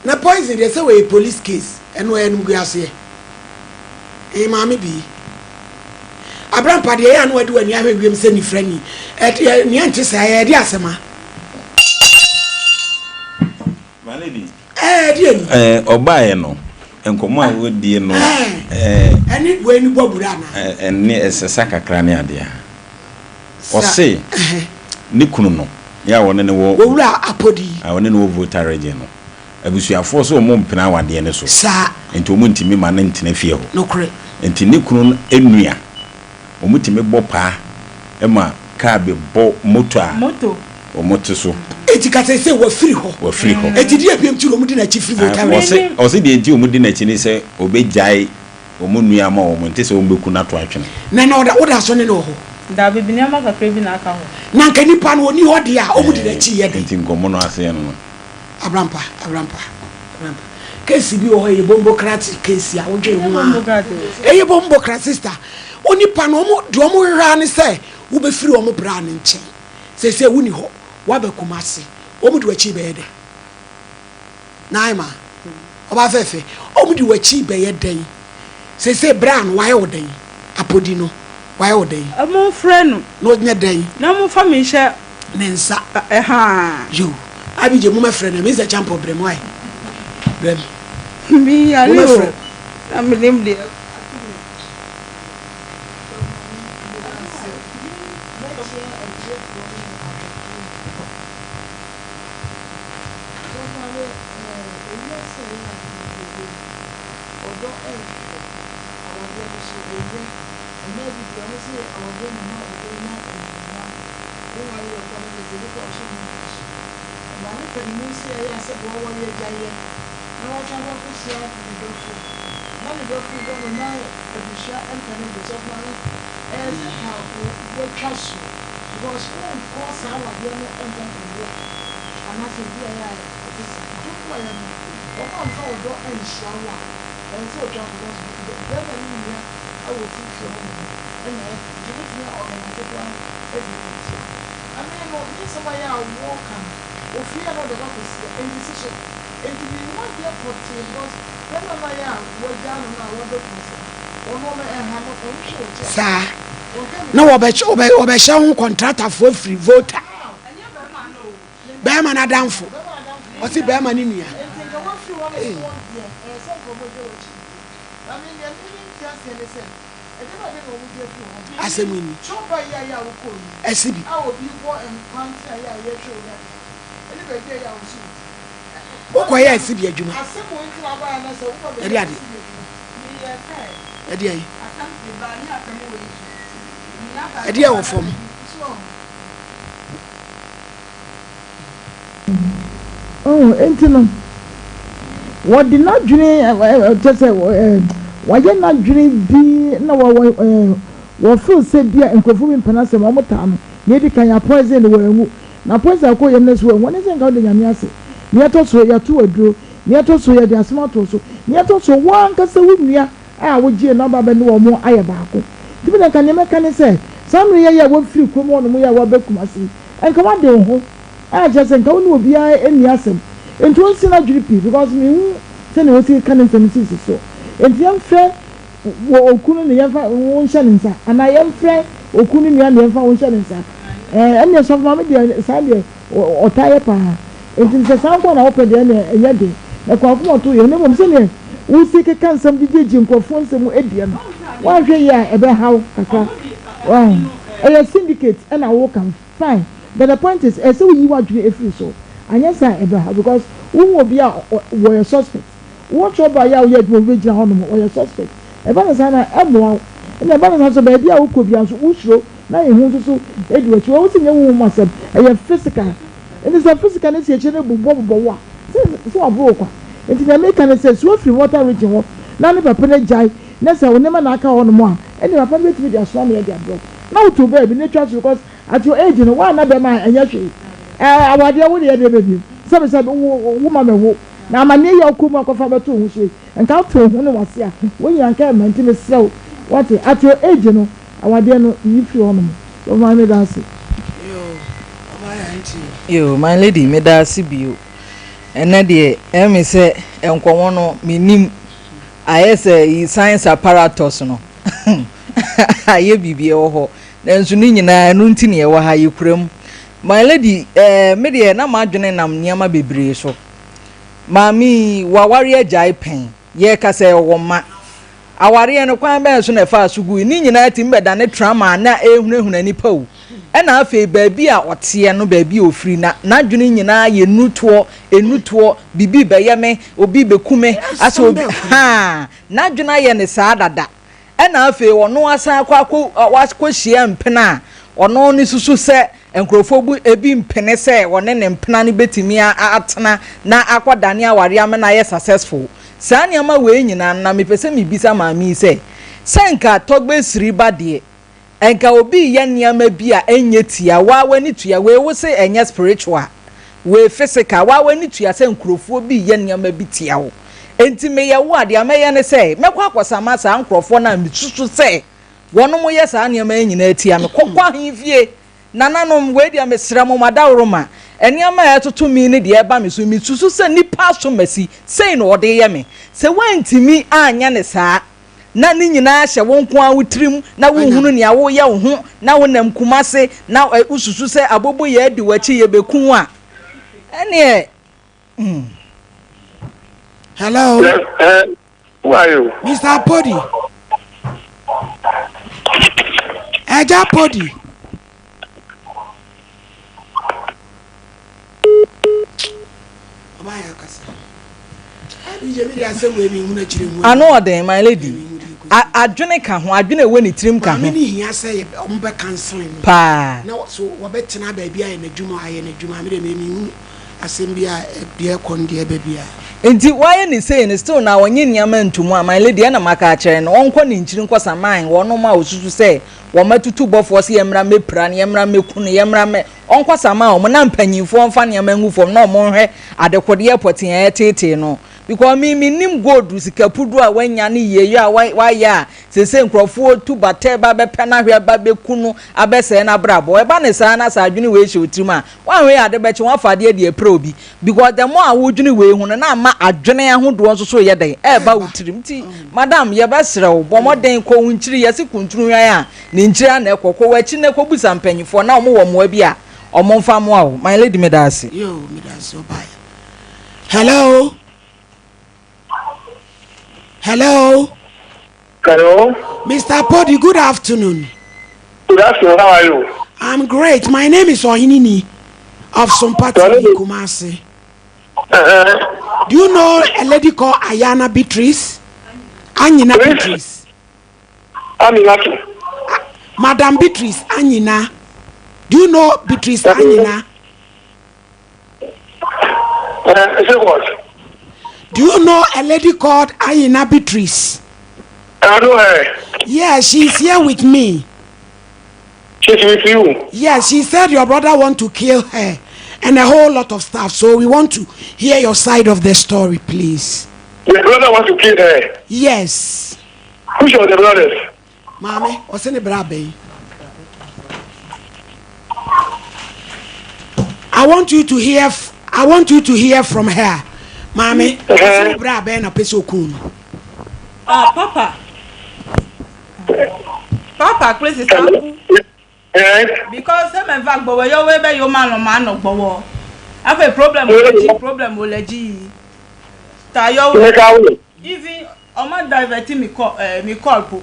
Speaker 1: Na poison deɛ sɛ wɔyɛ police case ɛno ɛyɛ animguaseɛ. Ee maame bii. Abrampa deɛ ɛyɛ a na wadi w'ani ahwɛ wiem sɛ nifrani. Ɛdeɛ nea nte saa ɛyɛ ɛde asɛm a.
Speaker 3: My lady.
Speaker 1: Ɛɛ ɛdeɛ ni.
Speaker 3: Ɛɛ ɔbaeɛ no nkɔmɔ a wɔdie no.
Speaker 1: Ɛɛ ɛne wei ni bɔ abura anaa.
Speaker 3: Ɛne ɛsesa kakra ne adeɛ a. Ɔse ne kunu no yɛ a ɔne no wɔ.
Speaker 1: Owura Apodi.
Speaker 3: A ɔne no wɔ Volta region no. Abusuafoɔ sɛ wɔn mpene awadeɛ no so.
Speaker 1: Saa.
Speaker 3: Nti wɔn ntumi ma no ntena fie hɔ.
Speaker 1: Nokorɛ.
Speaker 3: Nti ne kunu no nua, wɔn tumi bɔ paa ma kaa bɛ bɔ moto a.
Speaker 2: Moto.
Speaker 3: Wɔn te so.
Speaker 1: Enti ka seesei wafiri hɔ.
Speaker 3: Wafiri hɔ.
Speaker 1: Enti deɛ biom nti na wɔn di n'akyi firi Volta
Speaker 3: Region? Ɔse, ɔse deɛ nti wɔn di n'akyi ne sɛ ɔbɛgyae wɔn nua ama wɔn, nte sɛ wɔn bɛku no ato atwene.
Speaker 1: Na na ɔda, woda so ne no wɔ hɔ?
Speaker 2: Dabi, nneɛma kakra bi na aka hɔ.
Speaker 1: Na anka nipa no ɔnni hɔ deɛ a, wɔn di n'akyi yɛ dɛn?
Speaker 3: Nti nkɔmmɔ no aseɛ no no.
Speaker 1: Abrampa, Abrampa, Abrampa. Case bi wɔ hɔ ɛyɛ bombocrat case a wodwen ho a. Ɛyɛ bombocrat sister. Onipa no ɔmo deɛ ɔmo hwehwɛ ara ne sɛ wobɛfiri ɔmo bra no nkyɛn. Seesei wonni hɔ, woaba Kumasi, ɔmo de w'akyi bɛyɛ dɛn? Naima, ɔbaa fɛfɛ, ɔmo de w'akyi bɛyɛ dɛn? Seesei bra no wayɛ wo dɛn? Apodi no wayɛ wo dɛn?
Speaker 2: Momfrɛ no.
Speaker 1: Na ɔnyɛ dɛn?
Speaker 2: Na momfa me nhyɛ.
Speaker 1: Ne nsa.
Speaker 2: Ɛhaa.
Speaker 1: Yoo, Abigye momɛfrɛ no, Mister Champɔ brɛ mu ae, brɛ me.
Speaker 2: Me yare o, na menim deɛ.
Speaker 4: Ɔdɔ nhwehwɛ. Awadeɛ no so ɛyɛ. Mmaa bi deɛ wɔn se awadeɛ na ɛma ɔbaa nya animuonyam. Wo nware yɛ kɔ no kyerɛ sɛ nipa ɔhyɛ ho mfaso. Maame panin se ɛyɛ a sɛdeɛ waware agya yɛ na wasan akɔ akɔhyia ne dɔfo na ne dɔfo dɔ no na abusua mpɛ no deɛ sɔfo maame ɛyɛ sɛ ka watwa so because wonkɔ saa awadeɛ no nkɔ nkɔwo anaasɛ ebi a ɛyɛ a ɛte saa nti wokɔeɛ no wɔn amfa ɔdɔ anhyia wo a ɛyɛ sɛ otwa because bɛrima no nua wɔ fie hɔ nom ɛna ɛka nti wobɛtumi a organise koraa de atia na me no ne nsɛm a yɛ a wɔka no ofie a na ɔde aba kɔsi a ɛnsisi so nti mennim adeɛ pɔtee because bɛrima no a yɛ a wagyaa no no a waba Kumasi no ɔno no ɛha no ɔnhwɛ w'akyi a
Speaker 1: Saa
Speaker 4: wɔnka
Speaker 1: na
Speaker 4: biribi.
Speaker 1: wɔbɛhyɛ ho kɔntratafoɔ afiri Volta. Bɛɛma no adamfo. Ɔse bɛɛma no nua.
Speaker 4: Enti nka wafiri hɔ no
Speaker 1: Ei.
Speaker 4: so wɔn deɛ ɛyɛ sɛ nka wɔn gya wakyi deɛ na me deɛ me me nte aseɛ ne sɛ ɛdeɛ bɛn na wɔn gya firi hɔ bi
Speaker 1: Asɛm ni.
Speaker 4: chɔba yi a yɛ a wokɔɔ yi
Speaker 1: Ɛse bi.
Speaker 4: a obi bɔ nkwante a yɛ a yɛhwɛ wo ne adeade ɛne baabi a yɛ a wɔsi wo ti
Speaker 1: Wokɔ yɛ ɛse bi adwuma.
Speaker 4: asɛm wɔ nti na aba anaa sɛ woba
Speaker 1: Ɛde
Speaker 4: bɛyɛ
Speaker 1: ade.
Speaker 4: ɛse bi adwuma.
Speaker 1: Ɛde ayi. Ɛdeɛ wɔ fam.
Speaker 4: Ɔho, enti no, wɔde n'adwene, kyerɛ sɛ, wɔayɛ n'adwene bi na wɔ, wɔ, wɔ feel sɛ bi a nkurɔfoɔ bi mpɛ n'asɛm, wɔn taa no. Nea edi kan, yɛ poison no, wanwu. Na poison a ɛkɔɔ yam no nso wanwu. Ɛne sɛ nka wode Nyame ase. Nea ɛtɔ so, yɛato aduro. Nea ɛtɔ so, yɛde asɛm ato wo so. Nea ɛtɔ so, wo ankasa wo nua a wogyee no aba abɛne wɔn ayɛ baako. Nti me deɛ nka nea mɛka ne sɛ, saa mmerɛ yi a wafiri kurom hɔnom yi a waba Kumasi yi, nka wade wo ho a kyerɛ sɛ nka wo ne obiara nni asɛm. Nti ɔnsi n'adwene pi because mehu sɛnea ɔsi ka ne nsɛm sisi so. Nti yɛmfrɛ wɔ okunu no yɛmfa wo nhyɛ ne nsa anaa yɛmfrɛ okunu no nua no yɛmfa wo nhyɛ ne nsa. Ɛɛ ɛnneɛ sɔfo maame deɛ saa deɛ Ɔtaa yɛ paa. Enti sɛ saa nko ara na wopɛ deɛ, ɛnneɛ ɛnyɛ den. Na kɔ akoma to yɛ. Na mmom sɛdeɛ wosi keka nsɛm de gyegye nkurɔfoɔ nsɛm mu deɛ no, woanhwɛ yie a, ɛbɛha wo kakra. Wahu? Ɛyɛ syndicate na woka, fine. But the point is, ɛsɛ sɛ woyi w'adwene firi so. Anyɛ saa a, ɛbɛha wo because wohu obi a wɔyɛ suspect. Wo trouble yɛ a woyɛ adwuma obi bɛgyina hɔnom, ɔyɛ suspect. Ɛba no saa no a, ɛmmoa wo. Ɛnna ɛba no saa nso, baabi a wokɔ biara nso, wosuro. Na ehu nso so di w'akyi. Wahu sɛ nyɛ honhom mu asɛm, ɛyɛ physical. Enti sɛ physical no si akyire no bobɔbobɔ wo a, sɛ sɛ waboro wo kwa. Enti nea meka ne sɛ, sɛ woafiri water region hɔ na ne papa no agyae na sɛ wo nneɛma na aka hɔ nom a, ɛnneɛ papa no bɛtumi de asoma me de abrɛ wo. Na woto baabi na twa so because at your age no, woanna bɛrima a ɛnyɛ hwee. Ɛɛ awadeɛ wo deɛ deɛ bɛ bio. Sɛbe sɛbe wo wo ma mɛwo. Na amaneɛ yi a wokɔ mu akɔfa abɛto wo ho so yi, nka wote wo ho ne w'ase a, wo nyina nka ɛmma. Nti mesrɛ wo, woate, at your age no, Awadeɛ no yi firi hɔ nom. Sɔfo maame meda ase.
Speaker 1: Yoo ɔbaa yɛ auntie o.
Speaker 5: Yoo my lady meda ase bio. Ɛnɛ deɛ ɛyɛ me sɛ nkɔmɔ no mennim ayɛ sɛ yi science apparatus no ayɛ biribi ɛwɔ hɔ nanso ne nyinaa ɛno nti na yɛwɔ ha yɛkura mu. My lady ɛɛ me deɛ na m'adwene nam nneɛma bebree so. Maame yi waware agyae pɛn yɛreka sɛ ɔwɔ mma Awareɛ no, kwan bɛn so na ɛfaa so gui? Ne nyinaa tumi bɛdane trauma a na ɛrehunahuna nnipa o. Ɛna afei baabi a ɔteɛ no, baabi a ɔfiri, na n'adwene nyinaa yɛ nnutoɔ, nnutoɔ, biribi rebɛyɛ me, obi rebɛku me, asɛ obi, haa, n'adwene ayɛ no saa dada. Ɛna afei ɔno asan akɔ akɔ, wakɔhyia mpena a ɔno ne susu sɛ Nkurɔfoɔ bu ebi mpene sɛ ɔne ne mpena no bɛtumi atena na akɔdane awareɛ ama no ayɛ successful. Saa nneɛma wei nyinaa no, na mepɛ sɛ mebisa maame yi sɛ, sɛ nka Tɔgbesiri ba deɛ, nka obi reyɛ nneɛma bi a ɛnyɛ tia, wo ara w'ani tua, wei wo se ɛnyɛ spiritual, wei physical, wo ara w'ani tua sɛ nkurɔfoɔ bi reyɛ nneɛma bi tia wo. Enti meyɛ wo a, deɛ mɛyɛ ne sɛ, mɛkɔ akɔsama saa nkurɔfoɔ no a mesusu sɛ Wɔnom yɛ saa nneɛma yi nyinaa tia me. Kɔ kɔ ahemfie. Nananom, wei deɛ mesrɛ mo, mo adaworoma, nneɛma a ɛretoto me ne deɛ ɛreba me so yi, mesusu sɛ nnipa asomasi, sei na wɔde reyɛ me. Sɛ woantumi anyɛ no saa, na ne nyinaa hyɛ wo nko ara wo tirim, na wonhunu nea woreyɛ wo ho, na wonam Kumase, na wosusu sɛ aboboyaa di w'akyi, yɛbɛku wo a, ɛnneɛ, hmm.
Speaker 1: Hello.
Speaker 6: Yes, uh, who are you?
Speaker 1: Mr. Podi. Ẹja Podi.
Speaker 5: Ano ɔden my lady. Adwene ka ho, adwene ɛwɔ ne tirim ka ho.
Speaker 1: Maame ne hia sɛ ɔmo bɛ kansan no.
Speaker 5: Paa.
Speaker 1: Na so wɔbɛtena baabi ayɛ n'adwuma ayɛ n'adwuma mi de mi mi hu Asɛm bi a deɛ ɛkɔ no deɛ ɛba biara.
Speaker 5: Nti wayɛ ne sei no still na ɔnye nneɛma ntomu a my lady ɛna maka akyerɛ no ɔnkɔ ne nkyiri nkɔ saman wɔnom a ɔsusu sɛ wɔn atutu bɔfoɔ sɛ yɛmmra mmɛpira no yɛmmra mmɛku no yɛmmra mmɛ ɔnkɔ saman wɔn na mpanyinfoɔ mfa nneɛma ngu fam na wɔn nhwɛ adekodeɛ pɔtee a ɛreteetee no because me mennim gold sika puduo a wanya ne yieyɔ a wayɛ a sese nkurɔfoɔ tu batɛ ba bɛpɛ no ahwɛ ba bɛku no abɛsɛe n'abrabɔ ɛba ne saa na sɛ adwene wei hyɛ wo tirim a Woanhwɛ yie a ade bɛkye woafa adeɛ de apira obi because the more a wodwene wei ho no na ama adwene ahodoɔ nso so reyɛ dɛn ɛreba wo tirim nti madam yɛbɛsrɛ wo bɔ mmɔden kɔ wo nkyiri yɛse kuntunu hwan a ne nkyiri ara na ɛkɔ kɔ w'akyi na kɔbisa mpanyinfoɔ na wɔn wɔ mmoa bi a wɔn mfa mmoa wo my lady meda ase.
Speaker 1: Yoo meda ase ɔbaeɛ. Hello. Hello.
Speaker 6: Hello.
Speaker 1: Mr. Podi, good afternoon.
Speaker 6: Good afternoon. How are you?
Speaker 1: I'm great. My name is Ohinini of Sompa TV Kumasi. Uh-huh. Do you know a lady called Ayana Beatrice? Anyina Beatrice.
Speaker 6: Aminatu.
Speaker 1: Madam Beatrice Anyina. Do you know Beatrice Anyina?
Speaker 6: Say what?
Speaker 1: Do you know a lady called Anyina Beatrice?
Speaker 6: I know her.
Speaker 1: Yeah, she's here with me.
Speaker 6: She's with you.
Speaker 1: Yeah, she said your brother want to kill her and a whole lot of stuff. So we want to hear your side of the story, please.
Speaker 6: The brother want to kill her.
Speaker 1: Yes.
Speaker 6: Which of the brothers?
Speaker 1: Maame, ɔsɛ ne bra bɛyi. I want you to hear I want you to hear from her. Maame, ɔsɛ ne bra bɛn na pɛ sɛ okun no.
Speaker 2: Ah, papa. Papa, please, sister. Because sɛ mɛva gbɔwɔ yɔ wɛ bɛ yɔ ma lɔ ma nɔ gbɔwɔ. Afe problem wò le dzi, problem wò le dzi yi. Ta yɔ wɛ. Even ɔma divert mi call, eh, mi call po.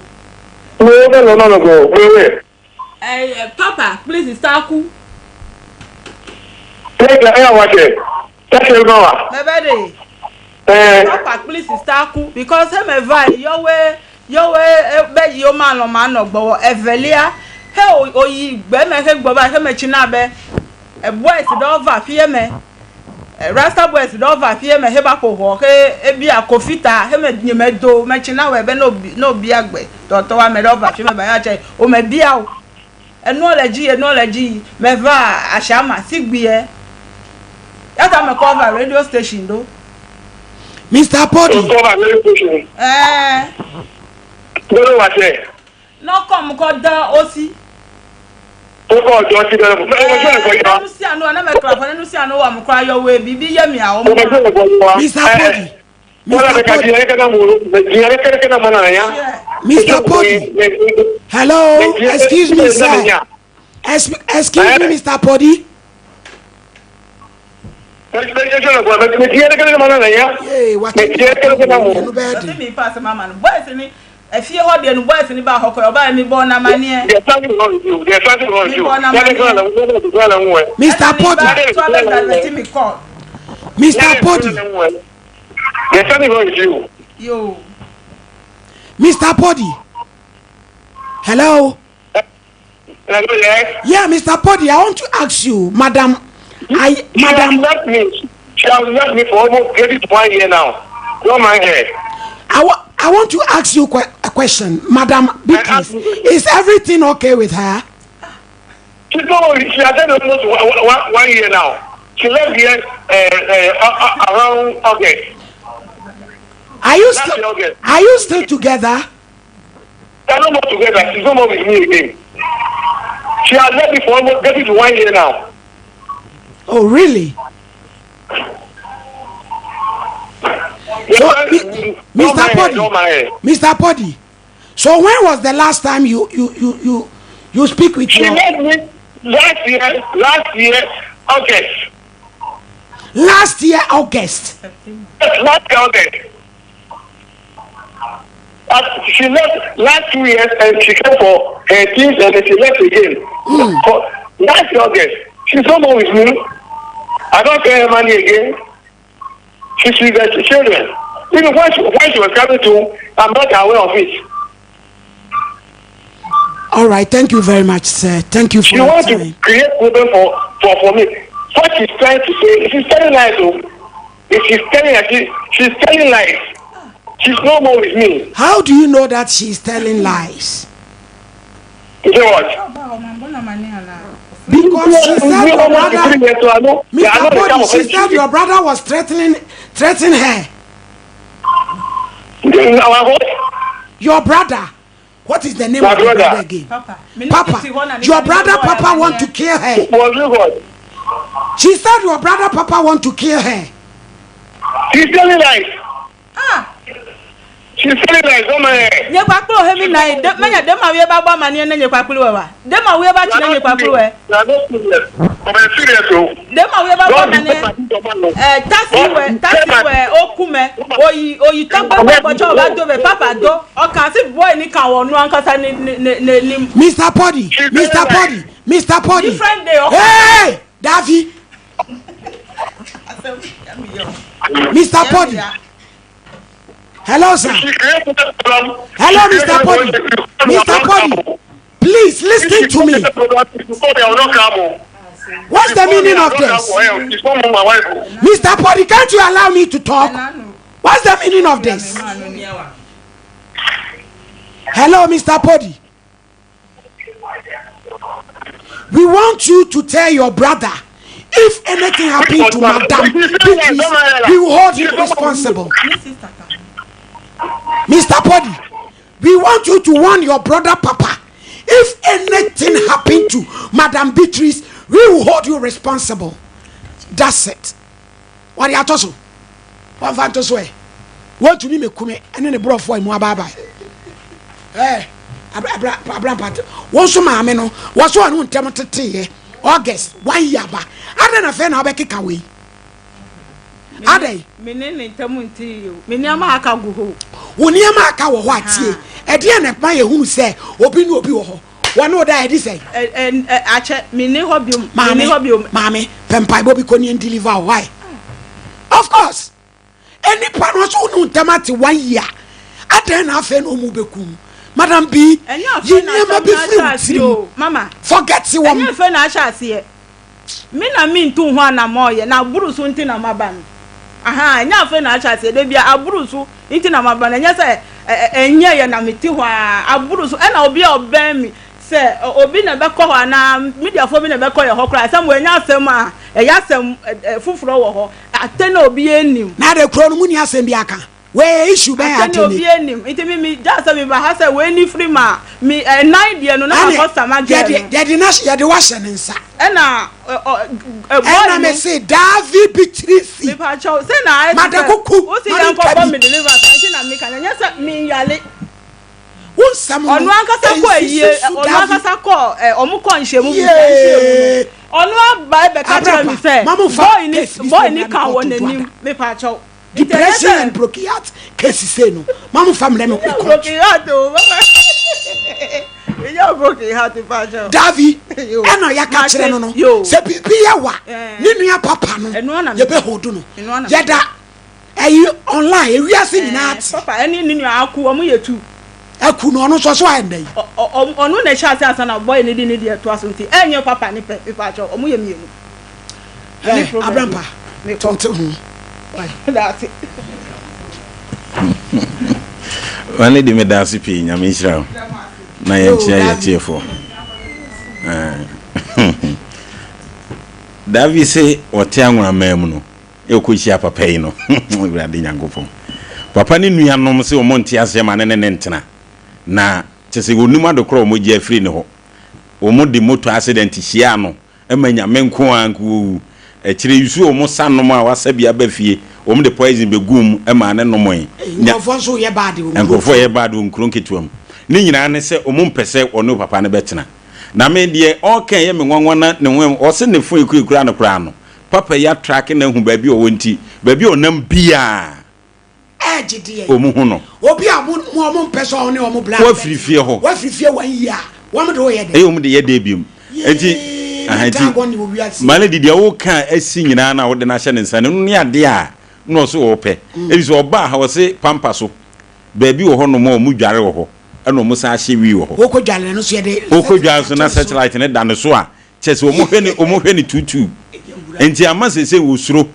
Speaker 6: Wo bɛ lɔ ma nɔ gbɔwɔ, wɛ.
Speaker 2: Eh, papa, please, sister ku.
Speaker 6: Ẹ ẹ wa kẹ, ẹ ṣe gbọ́ wa.
Speaker 2: Bẹ́ẹ̀ de. Papa kple sista ku because eme va yɔwoe yɔwoe be yiwo malɔ̃ manɔ gbɔwɔ. Evelia, he oyi gbe me he gbɔ va he me tsina be boys ɖewo va aƒie me. Rasta boys ɖewo va aƒie me he va ƒo ʋɔ he ebia kofi ta he me nye me do me tsina wɔe be ne wobia gbe tɔtɔwo ame ɖewo va aƒie me ba ya tse wome bia o. Enuɔ le dzi yi, enuɔ le dzi yi. Meva Ashama sigbiɛ. Ya ta me kɔ va radio station ɖo.
Speaker 1: Mister Pody.
Speaker 6: Kɔ va radio station.
Speaker 2: Ɛɛ.
Speaker 6: Ɖo wa se.
Speaker 2: Nɔ kɔm kɔ de osi.
Speaker 6: Wo kɔ dɔ si bɛ. Mɛ mɛ sɛ kɔ yɔ.
Speaker 2: Ne nusia nu ne me kla fɔ ne nusia nu wa mu kura yɔ woe bibi ye mia wo.
Speaker 6: Mɛ sɛ kɔ yɔ.
Speaker 1: Mister Pody. Mr. Pody. Mr. Pody. Hello. Excuse me, sir. Excuse me, Mr. Pody.
Speaker 2: Hey, what? Efie hɔ deɛ no boys ni ba hɔ kɔ ɔbaa mi bɔ n'amaneɛ. Mi bɔ n'amaneɛ.
Speaker 1: Mr. Pody. Mr. Pody.
Speaker 6: There's something wrong with you.
Speaker 2: Yo.
Speaker 1: Mr. Pody. Hello.
Speaker 6: Hello, yes.
Speaker 1: Yeah, Mr. Pody, I want to ask you, Madam. I,
Speaker 6: She
Speaker 1: Madam.
Speaker 6: has left me. She has left me for almost getting to 1 year now. Don't mind her.
Speaker 1: I want to ask you a question, Madam Beatrice. Is everything okay with her?
Speaker 6: She's not. She has been almost one year now. She left here around August.
Speaker 1: Are you still? Are you still together?
Speaker 6: They are no more together. She's no more with me again. She has left me for almost getting to 1 year now.
Speaker 1: Oh, really? So, Mr. Pody, Mr. Pody, so when was the last time you speak with
Speaker 6: She
Speaker 1: your?
Speaker 6: left me last year, August.
Speaker 1: Last year, August.
Speaker 6: Last year, August. She left last 2 years and she came for her things and then she left again. For last year, August, she's no more with me. I don't pay her money again. She's with her children. Even when she was coming to, I'm not aware of it.
Speaker 1: All right, thank you very much, sir. Thank you for
Speaker 6: She
Speaker 1: your
Speaker 6: wants
Speaker 1: time.
Speaker 6: to create problem for me. What she's trying to say, she's telling lies. Oh, if she's telling her, she's telling lies. She's no more with me.
Speaker 1: How do you know that she's telling lies?
Speaker 6: You know what?
Speaker 1: Because she said your brother, Mr. Pody, she said your brother was threatening her. Your brother. What is the name of your brother again?
Speaker 2: Papa.
Speaker 1: Papa. Your brother Papa want to kill her. She said your brother Papa want to kill her.
Speaker 6: She's telling lies.
Speaker 2: Ah.
Speaker 6: She's telling lies. Oh my.
Speaker 2: Nye kwakplo he mi na de menya de ma we ba gba mani ne nye kwakplo we wa. De ma we ba chi ne nye kwakplo we.
Speaker 6: Na no serious. I'm serious o.
Speaker 2: De ma we ba gba mani. Eh taxi we okume oyi oyi tagbe gbo cho ba do be papa do. O kan si boy ni kan wonu ankasa ni ni ni
Speaker 1: Mr. Pody, Mr. Pody, Mr. Pody.
Speaker 2: Different day.
Speaker 1: Hey, Davi. Mr. Pody. Hello, sir. Hello, Mr. Pody. Mr. Pody. Please listen to me. What's the meaning of this? Mr. Podi, can't you allow me to talk? What's the meaning of this? Hello, Mr. Podi. We want you to tell your brother if anything happened to Madam Beatrice, we will hold him responsible. Mr. Podi, we want you to warn your brother Papa. If anything happened to Madam Beatrice, we will hold you responsible. That's it. Wɔde ato so. Wɔmfa nto so ɛ. Wɔntumi mɛku me ɛne ne borɔfoɔ a emu abaabae. Ɛɛ abra abra mpate. Wɔn nso maame no, wɔso ɔne ntɛm teteeɛ. August, one year aba. Adɛn na afei na wobɛkeka wei? Adɛn?
Speaker 2: Me ne ne ntam nte yie o. Me nneɛma aka gu hɔ o.
Speaker 1: Wo nneɛma aka wɔ hɔ a tie. Ɛdeɛn na ɛma yɛhunu sɛ obi ne obi wɔ hɔ? Wɔne wo da a ɛde sɛn?
Speaker 2: Ɛ ɛ ɛ akyɛ, menni hɔ biom.
Speaker 1: Maame,
Speaker 2: Menni hɔ biom.
Speaker 1: maame, pɛ mpaebɔ bi kɔ ne deliver wo. Why? Of course. Nnipa no nso wo ne wo ntam ate one year. Adɛn na afei na wɔn bɛku wo? Madam B,
Speaker 2: Ɛnyɛ
Speaker 1: yi
Speaker 2: afei na
Speaker 1: nneɛma
Speaker 2: asɛm
Speaker 1: bi
Speaker 2: no
Speaker 1: firi
Speaker 2: ahyɛ
Speaker 1: wo
Speaker 2: aseɛ
Speaker 1: tirim.
Speaker 2: o, mama.
Speaker 1: Forget
Speaker 2: Ɛnyɛ
Speaker 1: wɔn.
Speaker 2: afei na ahyɛ aseɛ. Me na mentu ho anammɔn yɛ, na aboro so nti na maba no. Ahaa, ɛnyɛ afei na ahyɛ aseɛ, da biara aboro so nti na maba no, ɛnyɛ sɛ ɛnyɛeɛ na mete hɔ ara, aboro so, ɛna obi a ɔbɛn me, sɛ obi na ɛbɛkɔ hɔ anaa mediafoɔ bi na ɛbɛkɔ yɛ hɔ koraa, asɛm wei ɛnyɛ asɛm a ɛyɛ asɛm foforɔ wɔ hɔ, atɛn a obiara nnim.
Speaker 1: Na adɛn kuro no mu nni asɛm biara ka? Wei issue bɛn
Speaker 2: Asɛ
Speaker 1: ade
Speaker 2: ne
Speaker 1: ni?
Speaker 2: obi anim nti me me gyaa sɛ me ba ha sɛ wei ni firi ma me ɛnan deɛ no na ma
Speaker 1: Ɛne
Speaker 2: kɔ sama girl
Speaker 1: yɛde
Speaker 2: no.
Speaker 1: yɛde na yɛde wahyɛ ne nsa.
Speaker 2: Ɛna ɛ ɔ ɛ boy
Speaker 1: Ɛna
Speaker 2: no.
Speaker 1: me se Davi Bitrisi.
Speaker 2: Me pa kyɛw sɛ na ayɛ te sɛ
Speaker 1: Madakuku
Speaker 2: wo si
Speaker 1: ma
Speaker 2: yɛn
Speaker 1: me
Speaker 2: kɔ
Speaker 1: nka
Speaker 2: bɔ
Speaker 1: bi.
Speaker 2: me deliverance nti na me ka no ɛnyɛ sɛ me nyale.
Speaker 1: Wo nsɛm no
Speaker 2: Ɔno ankasa kɔ ayie
Speaker 1: nsisi so
Speaker 2: ɔno
Speaker 1: Davi.
Speaker 2: ankasa kɔ ɛ ɔmo kɔ nhyiamu busia nhyiamu no
Speaker 1: Yee.
Speaker 2: ɔno aba ɛbɛka kyerɛ me
Speaker 1: Abrapa
Speaker 2: sɛ
Speaker 1: ma mo nfa
Speaker 2: boy ni
Speaker 1: case bi
Speaker 2: boy
Speaker 1: sɛ
Speaker 2: ni
Speaker 1: mmra me
Speaker 2: ka wɔ
Speaker 1: court nto
Speaker 2: n'anim
Speaker 1: ada.
Speaker 2: me pa kyɛw.
Speaker 1: Depression and broken heart case sei no ma mo fa mmerɛ me kɔ court.
Speaker 2: Broken heart o mama menya broken heart pa kyɛw.
Speaker 1: Davi ɛna yɛka kyerɛ no no sɛ biribi yɛ wa ne nua papa no yɛbɛ hold no yɛda ɛyi online ewiase nyinaa te.
Speaker 2: Papa ɛne ne nua aku wɔn yɛ tu.
Speaker 1: Aku no ɔno nso ɔso ayɛ ndɛ yi.
Speaker 2: Ɔno na ɛhyɛ ase ansa na boy no de ne deɛ toa so nti ɛnyɛ papa ne pɛ mepa kyɛw wɔn yɛ mmienu.
Speaker 1: Hey, Abrampa, tɔnte ho.
Speaker 3: Wane di meda ase pii nyame nhyira wo na yɛnkyerɛ yɛ tiefoɔ. Davi se ɔte anworamaa mu no ɛkɔhyia papa yi no Awurade Nyankopɔn papa ne nuanom se wɔn nte aseɛ ma ne ne ne ntena na kyɛ sɛ wɔnum adekorɔ wɔn gye afiri ne hɔ wɔn de moto accident hyia no ma Nyame nko ara nko owu. Akyire yi nso wɔn sa nom a wasa bi aba fie, wɔn de poison bɛguu mu maa no nomoe. Nya.
Speaker 1: Nkurɔfoɔ nso yɛ bad wɔ nkuro
Speaker 3: Nkurɔfoɔ yɛ bad wɔ nkuro nketewa mu. Ne nyinaa ne sɛ wɔn mpɛ sɛ wɔne papa no bɛtena. Na me deɛ ɔreka ɛyɛ me nwanwa na ne ho ɔse ne phone ekurakura no koraa no, papa yi atrake no ahu baabi a ɔwɔ nti, baabi a ɔnam biara
Speaker 1: Ɛɛgye deɛ.
Speaker 3: Wɔn hu no.
Speaker 1: Obi a mo mo wɔn mpɛ sɛ ɔne wɔn bla.
Speaker 3: Wafiri fie hɔ.
Speaker 1: Wafiri fie wɔn yie a wɔn de woyɛ dɛ.
Speaker 3: Ɛyɛ wɔn de yɛ dɛ biom. Eti aha eti maame di deɛ woka asi nyinaa na wode no ahyɛ ne nsa no ne adeɛ a na ɔso ɔpɛ. Ebi sɛ ɔbaa ha ɔse pampa so baabi wɔ hɔ nom a wɔn dware wɔ hɔ ɛna wɔn san ahyɛ wii wɔ hɔ.
Speaker 1: Wokɔ dware no so yɛ de.
Speaker 3: Wokɔ dware so na searchlight ne da ne so a kyɛ sɛ wɔn hwɛ ne wɔn hwɛ ne tuutuu. Nti ama sese wɔsuro.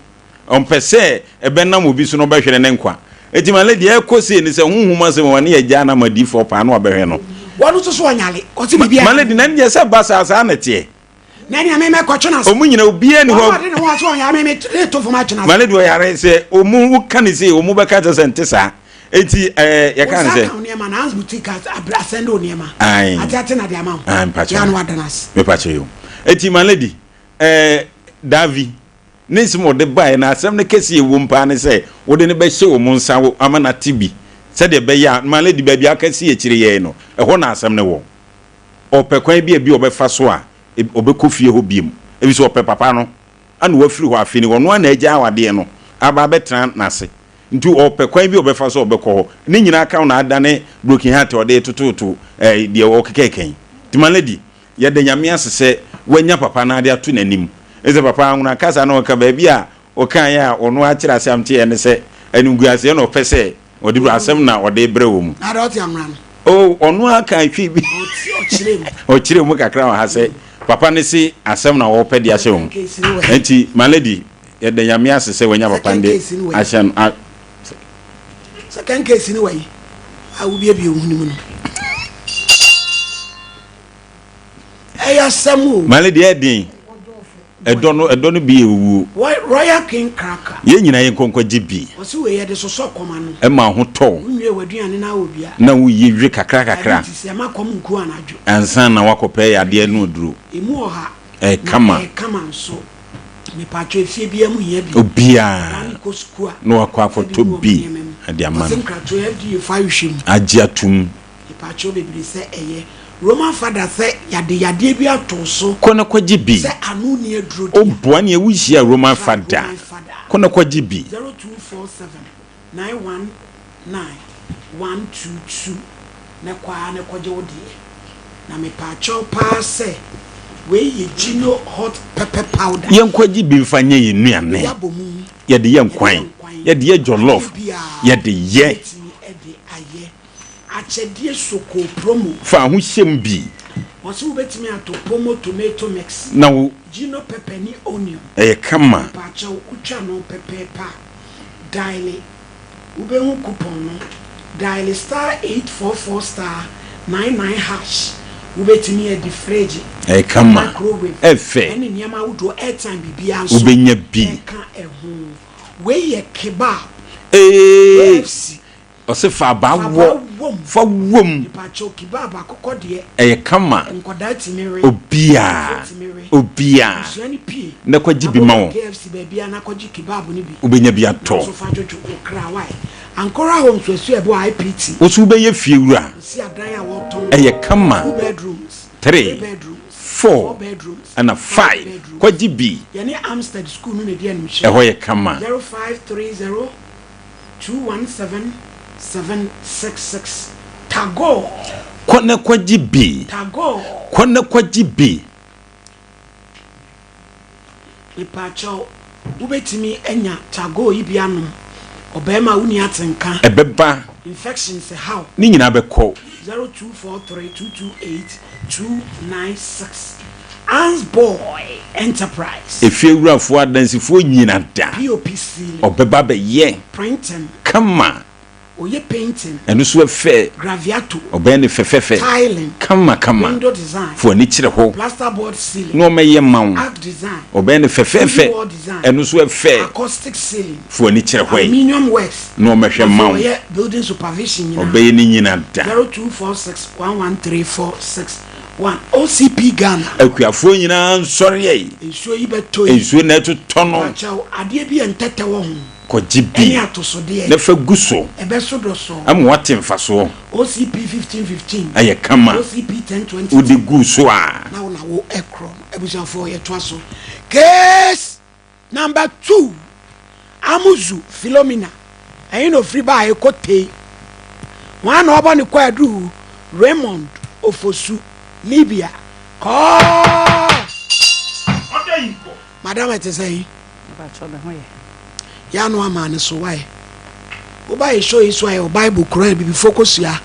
Speaker 3: Ɔmpɛ sɛ ɛbɛnam obi so na ɔbɛhwere ne nkwa. Enti ma deɛ ɛkɔ sei ne sɛ, honhom asɛm a wɔne agyaa no ama adiyifoɔ paa na wabɛhwɛ no.
Speaker 1: Wɔn nso so ɔnyale, ɔse biribiara.
Speaker 3: Ma lady, na ɛndeɛ sɛ ba saa, saa na ɛteɛ.
Speaker 1: Na ɛnea me mɛkɔtwe no ase.
Speaker 3: Wɔn nyina obiara ni hɔ.
Speaker 1: Wɔn a ɔde ne ho ase ɔnyare me, me to fam atwe no ase.
Speaker 3: Ma lady ɔyare, sɛ wɔn woka ne sei, wɔn bɛka kyerɛ sɛ nte saa. Enti ɛɛ yɛka ne sɛ.
Speaker 1: Wo nsa ka wo nneɛma na Hans Boutique asɛnde wo nneɛma.
Speaker 3: Ae.
Speaker 1: Ate ate na de ama wo.
Speaker 3: Ae, mpakyɛ.
Speaker 1: Yɛ ano ada no ase.
Speaker 3: Mepakyɛ yo. Enti ma lady, ɛɛ Davi. Ne nsɛm a ɔde baeɛ no, asɛm no kɛseɛ a ɛwom paa ne sɛ wode no bɛhyɛ wɔn nsa ama no ate bi sɛdeɛ ɛbɛyɛ a ma lady baabi a aka si akyire yɛn no, ɛhɔ na asɛm no wɔ. Ɔpɛ kwan bi a bi ɔbɛfa so a ɔbɛkɔ fie hɔ biom, ɛfiri sɛ ɔpɛ papa no ana wafiri hɔ afei no ɔno ara na agya awadeɛ no aba abɛtena n'ase. Nti ɔpɛ kwan bi a ɔbɛfa so a ɔbɛkɔ hɔ. Ne nyinaa ka ho na adane broken heart a ɔde retototo eh, deɛ ɔkekɛkɛ yi. Nti ma lady, Yɛda Nyame ase sɛ wanya papa no ade ato n'anim. Ɛsɛ papa anwona kasa na ɔka baabi a ɔkaeɛ a ɔno ara kyerɛ ase amteɛ ne sɛ animguaseɛ na ɔpɛ sɛ ɔde brɛ asɛm na ɔde brɛ wɔ mu.
Speaker 1: Na deɛ ɔte anwona no.
Speaker 3: Oh, ɔno ara ka twi bi. Ɔkyerɛ mu kakra wɔ ha sɛ papa no se asɛm na wɔpɛ de ahyɛ wɔn. Nti, my lady, yɛda Nyame ase sɛ wanya papa no de ahyɛ no.
Speaker 1: Second case ni wɔ yi a wobiebie wo hwene mu no. Ɛyɛ asɛm o.
Speaker 3: My lady, ɛyɛ den. Ɛdɔ no ɛdɔ no bi yɛ owuo.
Speaker 1: Royal King Cracker.
Speaker 3: Yɛn nyinaa yɛn nkɔ nkɔgye bi.
Speaker 1: Ɔse wei yɛde sosɔ kɔm ano.
Speaker 3: Ɛma ho tɔ wo.
Speaker 1: Wonwie w'aduane na awɔ bi a.
Speaker 3: Na woyi we kakra kakra.
Speaker 1: Diabetes ɛma kɔm nku anadwo.
Speaker 3: Ansa na woakɔpɛ yadeɛ no aduro.
Speaker 1: Emu wɔ ha.
Speaker 3: Ɛyɛ kama.
Speaker 1: Na ɛyɛ kama nso. Mepatwɔ efie biara mu hia bi.
Speaker 3: Obiara.
Speaker 1: Akwadaa no kɔ sukuu a.
Speaker 3: Na wakɔ akɔtɔ bi de ama no.
Speaker 1: Ɔse nkratoɔ FDA foɔ ahwehwɛ mu.
Speaker 3: Agye atum.
Speaker 1: Mepakyɛw bebree sɛ ɛyɛ. Roman fada sɛ yade yadeɛ bi ato wo so.
Speaker 3: Kɔ na kɔgye bi.
Speaker 1: Sɛ ano nni aduro deɛ.
Speaker 3: O boa nea wonhyia Roman fada. Kɔ na kɔgye bi.
Speaker 1: 0247 919 122 na kɔ ara na kɔgye wo deɛ. Na mepakyɛw paa sɛ wei yɛ Gino hot pepper powder.
Speaker 3: Yɛnkɔgye bi mfa nyɛ yɛn nnuane.
Speaker 1: Yɛde abɔ mu.
Speaker 3: Yɛde yɛ nkwan. Yɛde yɛ jollof. Yɛde yɛ.
Speaker 1: Wobɛtumi de ayɛ. Akyɛdeɛ sokoo promo.
Speaker 3: Fa ho hyɛ mu bi.
Speaker 1: Wɔse wobɛtumi atɔ pomo tomato mix.
Speaker 3: Na wo.
Speaker 1: Gino pepper ne onion.
Speaker 3: Ɛyɛ kama.
Speaker 1: Mpakyɛw wotwa no pɛpɛɛpɛ a, diale wobɛhu coupon no, diale star 844 star 99 hash, wobɛtumi adi fridge,
Speaker 3: Ɛyɛ kama.
Speaker 1: microwave,
Speaker 3: Ɛfɛ.
Speaker 1: ɛne nneɛma ahodoɔ, airtime biribiara nso
Speaker 3: Wobɛnya bi.
Speaker 1: ɛka ɛho. Wei yɛ kebab,
Speaker 3: Eeii.
Speaker 1: KFC.
Speaker 3: Ɔse fa abaa wɔ fa wom. Ɛyɛ kama obiaa obiaa na kɔgye bi ma wɔn wobɛnya bi atɔ. Wo so wobɛyɛ fie wura ɛyɛ kama 3 4 ɛna 5 kɔgye bi ɛhɔ yɛ kama.
Speaker 1: 217766 Tagore.
Speaker 3: Kɔ na kɔgye bi.
Speaker 1: Tagore.
Speaker 3: Kɔ na kɔgye bi.
Speaker 1: Mepaakyɛw, wobɛtumi anya Tagore yi bi anom? Ɔbarima a wonni atenka.
Speaker 3: Ɛbɛba.
Speaker 1: Infections haw.
Speaker 3: Ne nyinaa bɛkɔ.
Speaker 1: 0243 228 296 Ansboy Enterprise.
Speaker 3: Efiewurafoɔ adansifoɔ nyina da.
Speaker 1: POP ceiling.
Speaker 3: Ɔbɛba abɛyɛ.
Speaker 1: Printing.
Speaker 3: Kama.
Speaker 1: Ɔyɛ painting.
Speaker 3: Ɛno nso ɛfɛ.
Speaker 1: Graviato.
Speaker 3: Ɔbɛyɛ no fɛfɛɛfɛ.
Speaker 1: Tiling.
Speaker 3: Kama kama.
Speaker 1: Window design.
Speaker 3: Fa w'ani kyerɛ hɔ.
Speaker 1: Plaster board ceiling.
Speaker 3: Na ɔmmɛyɛ mma wo.
Speaker 1: Arc design.
Speaker 3: Ɔbɛyɛ no
Speaker 1: TV
Speaker 3: fɛfɛɛfɛ.
Speaker 1: wall design.
Speaker 3: Ɛno nso ɛfɛ.
Speaker 1: Acoustic ceiling.
Speaker 3: Fa w'ani kyerɛ hɔ ɛ.
Speaker 1: Aluminium works.
Speaker 3: Na ɔmmɛhwɛ mma wo.
Speaker 1: Afei ɔyɛ building supervision nyinaa.
Speaker 3: Ɔbɛyɛ ne nyina da.
Speaker 1: 0246 113 46. 1 OCP Ghana.
Speaker 3: Akuafoɔ nyinaa nsɔre ɛ.
Speaker 1: Nsuo yi bɛtɔ yi.
Speaker 3: Nsuo na ɛtotɔ no.
Speaker 1: Mepakyɛw, adeɛ bi a ntɛtɛ wɔ ho.
Speaker 3: Kɔgye bi.
Speaker 1: Ɛne atosodeɛ.
Speaker 3: Na fa gu so.
Speaker 1: Ɛbɛso dɔsɔɔ.
Speaker 3: Ama woate mfasoɔ.
Speaker 1: OCP 1515.
Speaker 3: Ayɛ kama.
Speaker 1: OCP 1022.
Speaker 3: Wode gu so a.
Speaker 1: Na wo na wo ɛkorɔ no. Abusuafoɔ yɛtoa so. Case Number 2, Amuzu Philomena, ɛhe na ofiri baa Ekotei? Hwan na ɔbɔ ne kwaadu? Raymond Ofosu, Libya. Kɔɔ! Madam ɛte sɛn?
Speaker 7: Mepakyɛw me ho yɛ.
Speaker 1: Yɛ ano ama ne so wae. Woba yɛ show yi so a yɛwɔ Bible, Quran, Abibifoɔ kosua,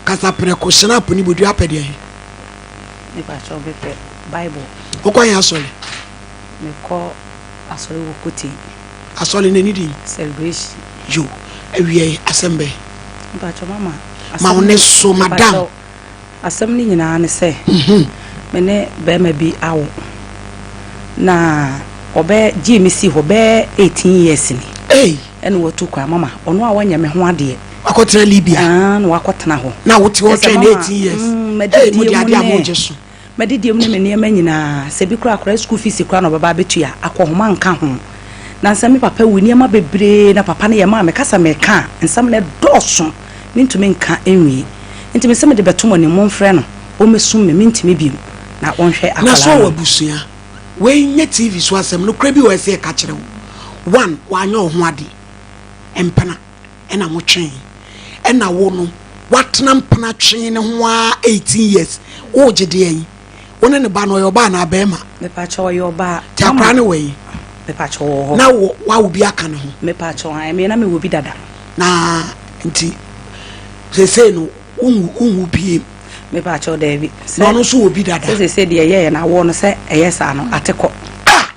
Speaker 1: kasaprɛko, hyena, poni, bodua apɛ deɛ he?
Speaker 7: Mepakyɛw mepɛ Bible.
Speaker 1: Wokɔ he asɔre?
Speaker 7: Mekɔ asɔre wɔ Kotei.
Speaker 1: Asɔre no ne din?
Speaker 7: Celebration.
Speaker 1: Yo, awiei asɛm bɛn?
Speaker 7: Mepakyɛw mama.
Speaker 1: Ma wo ne so madam.
Speaker 7: Asɛm no nyinaa ne sɛ, me ne barima bi awo, na ɔbɛ gyee me sii hɔ bɛyɛ 18 years ni.
Speaker 1: Ei!
Speaker 7: Ɛna watu kwan, mama, ɔno a wanyɛ me ho adeɛ.
Speaker 1: Wakɔtena Libya?
Speaker 7: Aa, na wakɔtena hɔ.
Speaker 1: Na wote hɔ
Speaker 7: Kyerɛ sɛ
Speaker 1: twɛn
Speaker 7: mama,
Speaker 1: 18 years?
Speaker 7: mm,
Speaker 1: Ei,
Speaker 7: m'adidie
Speaker 1: mode
Speaker 7: mu
Speaker 1: adeɛ a
Speaker 7: ne.
Speaker 1: mogye so.
Speaker 7: M'adidie mu ne me nneɛma nyinaa, sɛ bi koraa akwadaa sukuu fees koraa na ɔbɛba abɛtua, akɔnhoma nka ho. Nansa me papa wu, nneɛma bebree na papa no yɛ maa me, ka sɛ meka a, nsɛm no ɛdɔɔso, mentumi nka nwie. Nti mese mede bɛto mo anim, momfrɛ no, ɔmmɛsum me, mentumi bio, na ɔnhwɛ
Speaker 1: Na so
Speaker 7: akwadaa
Speaker 1: ɔwɔ
Speaker 7: no.
Speaker 1: abusua? Wei nyɛ TV so asɛm, nokorɛ bi wɔ hɔ ɛsɛ yɛka kyerɛ wo. One, wanyɛ wo ho adeɛ, mpena ɛna motwee, ɛna wo no woatena mpena twee no ho ara 18 years, woregye deɛn? Wo ne ne ba no ɔyɛ ɔbaa anaa bɛrima?
Speaker 7: Mepakyɛ ɔyɛ ɔbaa.
Speaker 1: Nti akwadaa no wɔ he?
Speaker 7: Mepakyɛ ɔwɔ hɔ.
Speaker 1: Na wo woawo bi aka ne ho?
Speaker 7: Mepakyɛ ae, me na mewɔ bi dada.
Speaker 1: Na nti seesei no. wonwu wonwu biem.
Speaker 7: Mepaakyɛw daabi.
Speaker 1: Na ɔno nso wɔ bi dada.
Speaker 7: Sɛ sese deɛ ɛyɛɛ no awoɔ no sɛ ɛyɛ saa no ate kɔ.
Speaker 1: Ah!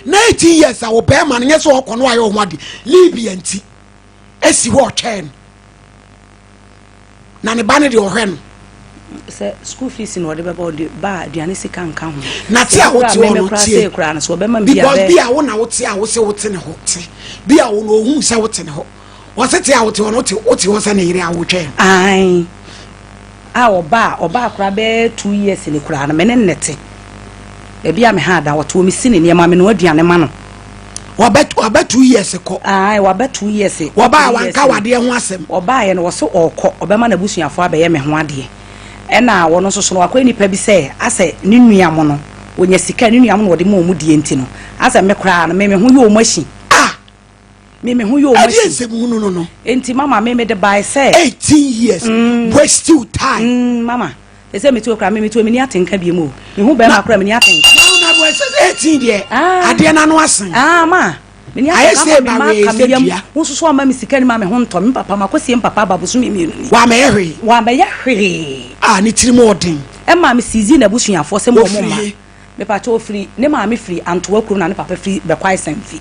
Speaker 1: 19 years a wo bɛrima no nyɛ sɛ ɔkɔ no ayɛ ɔho ade Libya nti esi hɔ ɔtwɛn no na ne ba no deɛ ɔhwɛ no.
Speaker 7: Sɛ school fees na ɔde bɛba ɔde ba aduane sika nka ho.
Speaker 1: Na te a wote hɔ no tie because bi a wo na wote a wose wote ne hɔ te bi a wo na ohun sɛ wote ne hɔ. Wɔse te a wote hɔ no wote wote hɔ sɛ ne yere a wotwɛn.
Speaker 7: Ae a ɔba a ɔbaa koraa bɛyɛ 2 years ni koraa no me ne no te. Baabi a me ha da ɔte hɔ me si ne nneɛma me noa aduane ma no.
Speaker 1: Waba waba 2 years kɔ.
Speaker 7: Ae waba 2 years.
Speaker 1: Wɔbaa wanka wadeɛ ho asɛm.
Speaker 7: Ɔbaeɛ no wɔse ɔɔkɔ ɔbɛma n'abusuafoɔ abɛyɛ me ho adeɛ. Ɛna wɔno nso so no wakɔyɛ nipa bi sɛ asɛ ne nua mo no ɔnya sika ne nua mo na ɔde ma ɔmo die nti no asɛ me koraa no me me ho yɛ ɔmo ahyi.
Speaker 1: Ah!
Speaker 7: Me me ho yɛ ɔmo
Speaker 1: Ɛdeɛ
Speaker 7: ahyi.
Speaker 1: nsɛm hunu no no.
Speaker 7: Enti mama me mede bae sɛ.
Speaker 1: 18 years mm. waste you time.
Speaker 7: Mm, mama ɛsɛ metuo koraa me metuo meni atenka bi mu o. Mehu bɛrima koraa meni atenka.
Speaker 1: Na na ɛsɛ 18 deɛ. Ah. Adeɛ n'ano asen.
Speaker 7: Ah ma. Meni atenka ma me ma ka me yam. Wo nso so ama me sika ni ma me ho ntɔ me papa ma kɔsie me papa aba bosome mmienu ni.
Speaker 1: Wamɛyɛ hwee.
Speaker 7: Wamɛyɛ hwee.
Speaker 1: Ah ne tirim ɔden.
Speaker 7: Ɛma me sizi n'abusuafoɔ sɛ mo ɔmo ma. Mepakyɛw ofiri ne maame firi Antoa kurom na ne papa firi Bɛkwae Sanfi.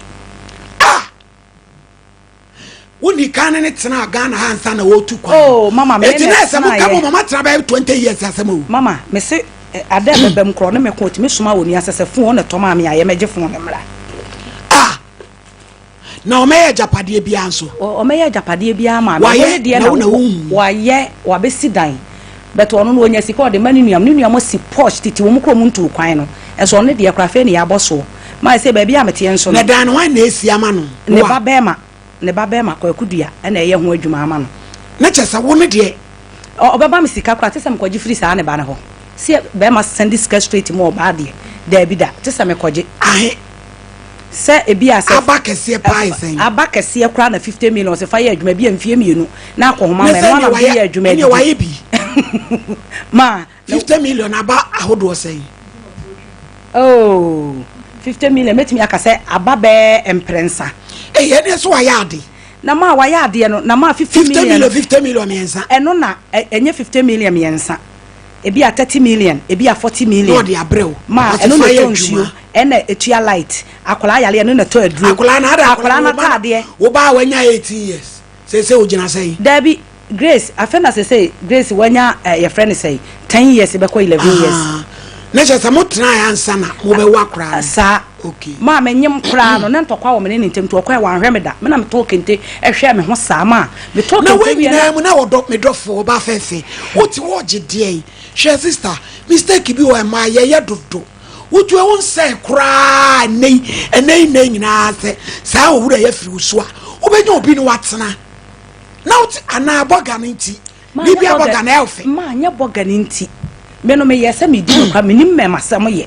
Speaker 1: Ah! Wonni kan ne ne tenaa Ghana ha ansa na wɔretu kwan.
Speaker 7: Oh, mama, me ne
Speaker 1: Eti
Speaker 7: na
Speaker 1: na ɛsɛ mo ka
Speaker 7: tenaeɛ.
Speaker 1: mo mama tena bɛyɛ 20 years asɛm o.
Speaker 7: Mama, me se eh, ada a ɛbɛba mu korɔ ne me ko otumi soma onua sɛ sɛ phone na ɛtɔ maa me a, yɛmɛgye phone no mmra.
Speaker 1: Ah! Na ɔmɛyɛ agyapadeɛ biara nso.
Speaker 7: Ɔmɛyɛ agyapadeɛ biara maa me.
Speaker 1: Wayɛ
Speaker 7: Ɛno ne deɛ
Speaker 1: na wo na wonhu.
Speaker 7: Wayɛ, wabɛsi dan. But ɔno no ɔnya sika ɔde ma ne nuam. Ne nuam asi Porsche tete wɔn kura wɔn ntuu kwan no. Ɛso ɔno deɛ koraa afei na yɛabɔ soɔ. Maa ɛsɛ baabi a meteɛ nso no.
Speaker 1: Na dan no hwan na esi ama no?
Speaker 7: Ne ba bɛɛma, ne ba bɛɛma Kwaku Dua ɛna ɛyɛ ho adwuma ama no.
Speaker 1: Na kyerɛ sɛ wo no deɛ.
Speaker 7: Ɔbɛma me sika koraa te sɛ mekɔgye firi saa ne ba no hɔ. Sɛ bɛɛma sɛnde sika straight ma ɔbaa deɛ, daabi da, te sɛ mekɔgye.
Speaker 1: Ahe?
Speaker 7: Sɛ ebi a sɛ.
Speaker 1: Aba kɛseɛ paa yɛ sɛn?
Speaker 7: Aba kɛseɛ koraa na 50 million sɛ fa yɛ adwuma ebi a mfie mmienu na akɔ homa ma ɛno ara na mede yɛ adwuma
Speaker 1: adidi. Ɛnneɛ wayɛ bi.
Speaker 7: Ma.
Speaker 1: 50 million aba ahodoɔ sɛn?
Speaker 7: Oh, 50 million mɛtumi aka sɛ aba bɛɛ mprɛnsa.
Speaker 1: Ɛyɛ ɛnneɛ so wayɛ ade.
Speaker 7: Na ma wayɛ adeɛ no na ma 50 million.
Speaker 1: 50 million 50 million mmiɛnsa.
Speaker 7: Ɛno na ɛnyɛ 50 million mmiɛnsa. Ebi a 30 million, ebi a 40 million.
Speaker 1: Na ɔde abrɛ wo.
Speaker 7: Ma ɛno na ɛtɔ nsuo, ɛna etua light. Akwadaa yare ɛno na ɛtɔ aduro.
Speaker 1: Akwadaa na ada
Speaker 7: akwadaa na ataadeɛ.
Speaker 1: Wo ba a wanya 18 years. Sese ogyina sɛn?
Speaker 7: Dabi, Grace, afei na sese Grace wanya eh, yɛfrɛ no sɛn, 10 years bɛkɔ 11 years.
Speaker 1: Na kyerɛ sɛ mo tenaeɛ ansa na mobɛwo akwadaa no?
Speaker 7: Saa.
Speaker 1: Okay.
Speaker 7: Maa menyem koraa no, na ntɔkwa wɔ me ne ne ntam nti ɔkɔɛ wanhwɛ me da. Me na metɔɔ kente hwɛɛ me ho saa maa metɔɔ
Speaker 1: Na
Speaker 7: kente
Speaker 1: wei
Speaker 7: wie na.
Speaker 1: nyinaa mu na ɔdɔ me dɔfo ɔbaa fɛfɛ wote hɔ ɔgye deɛn hwɛ sister mistake bi wɔ ɛmaa yɛyɛ dodo wotu ɛwo nsɛe koraa ɛnɛ yi ɛnɛ yi nɛ nyinaa sɛ saa owura yɛ firi wo so a wobɛnya obi ne watena na wote anaa bɔga no nti biribi abɔga na ɛwɔ fɛ
Speaker 7: maa nyɛ bɔga no nti me no meyɛ sɛ medi nokora menim mmɛmasɛm yɛ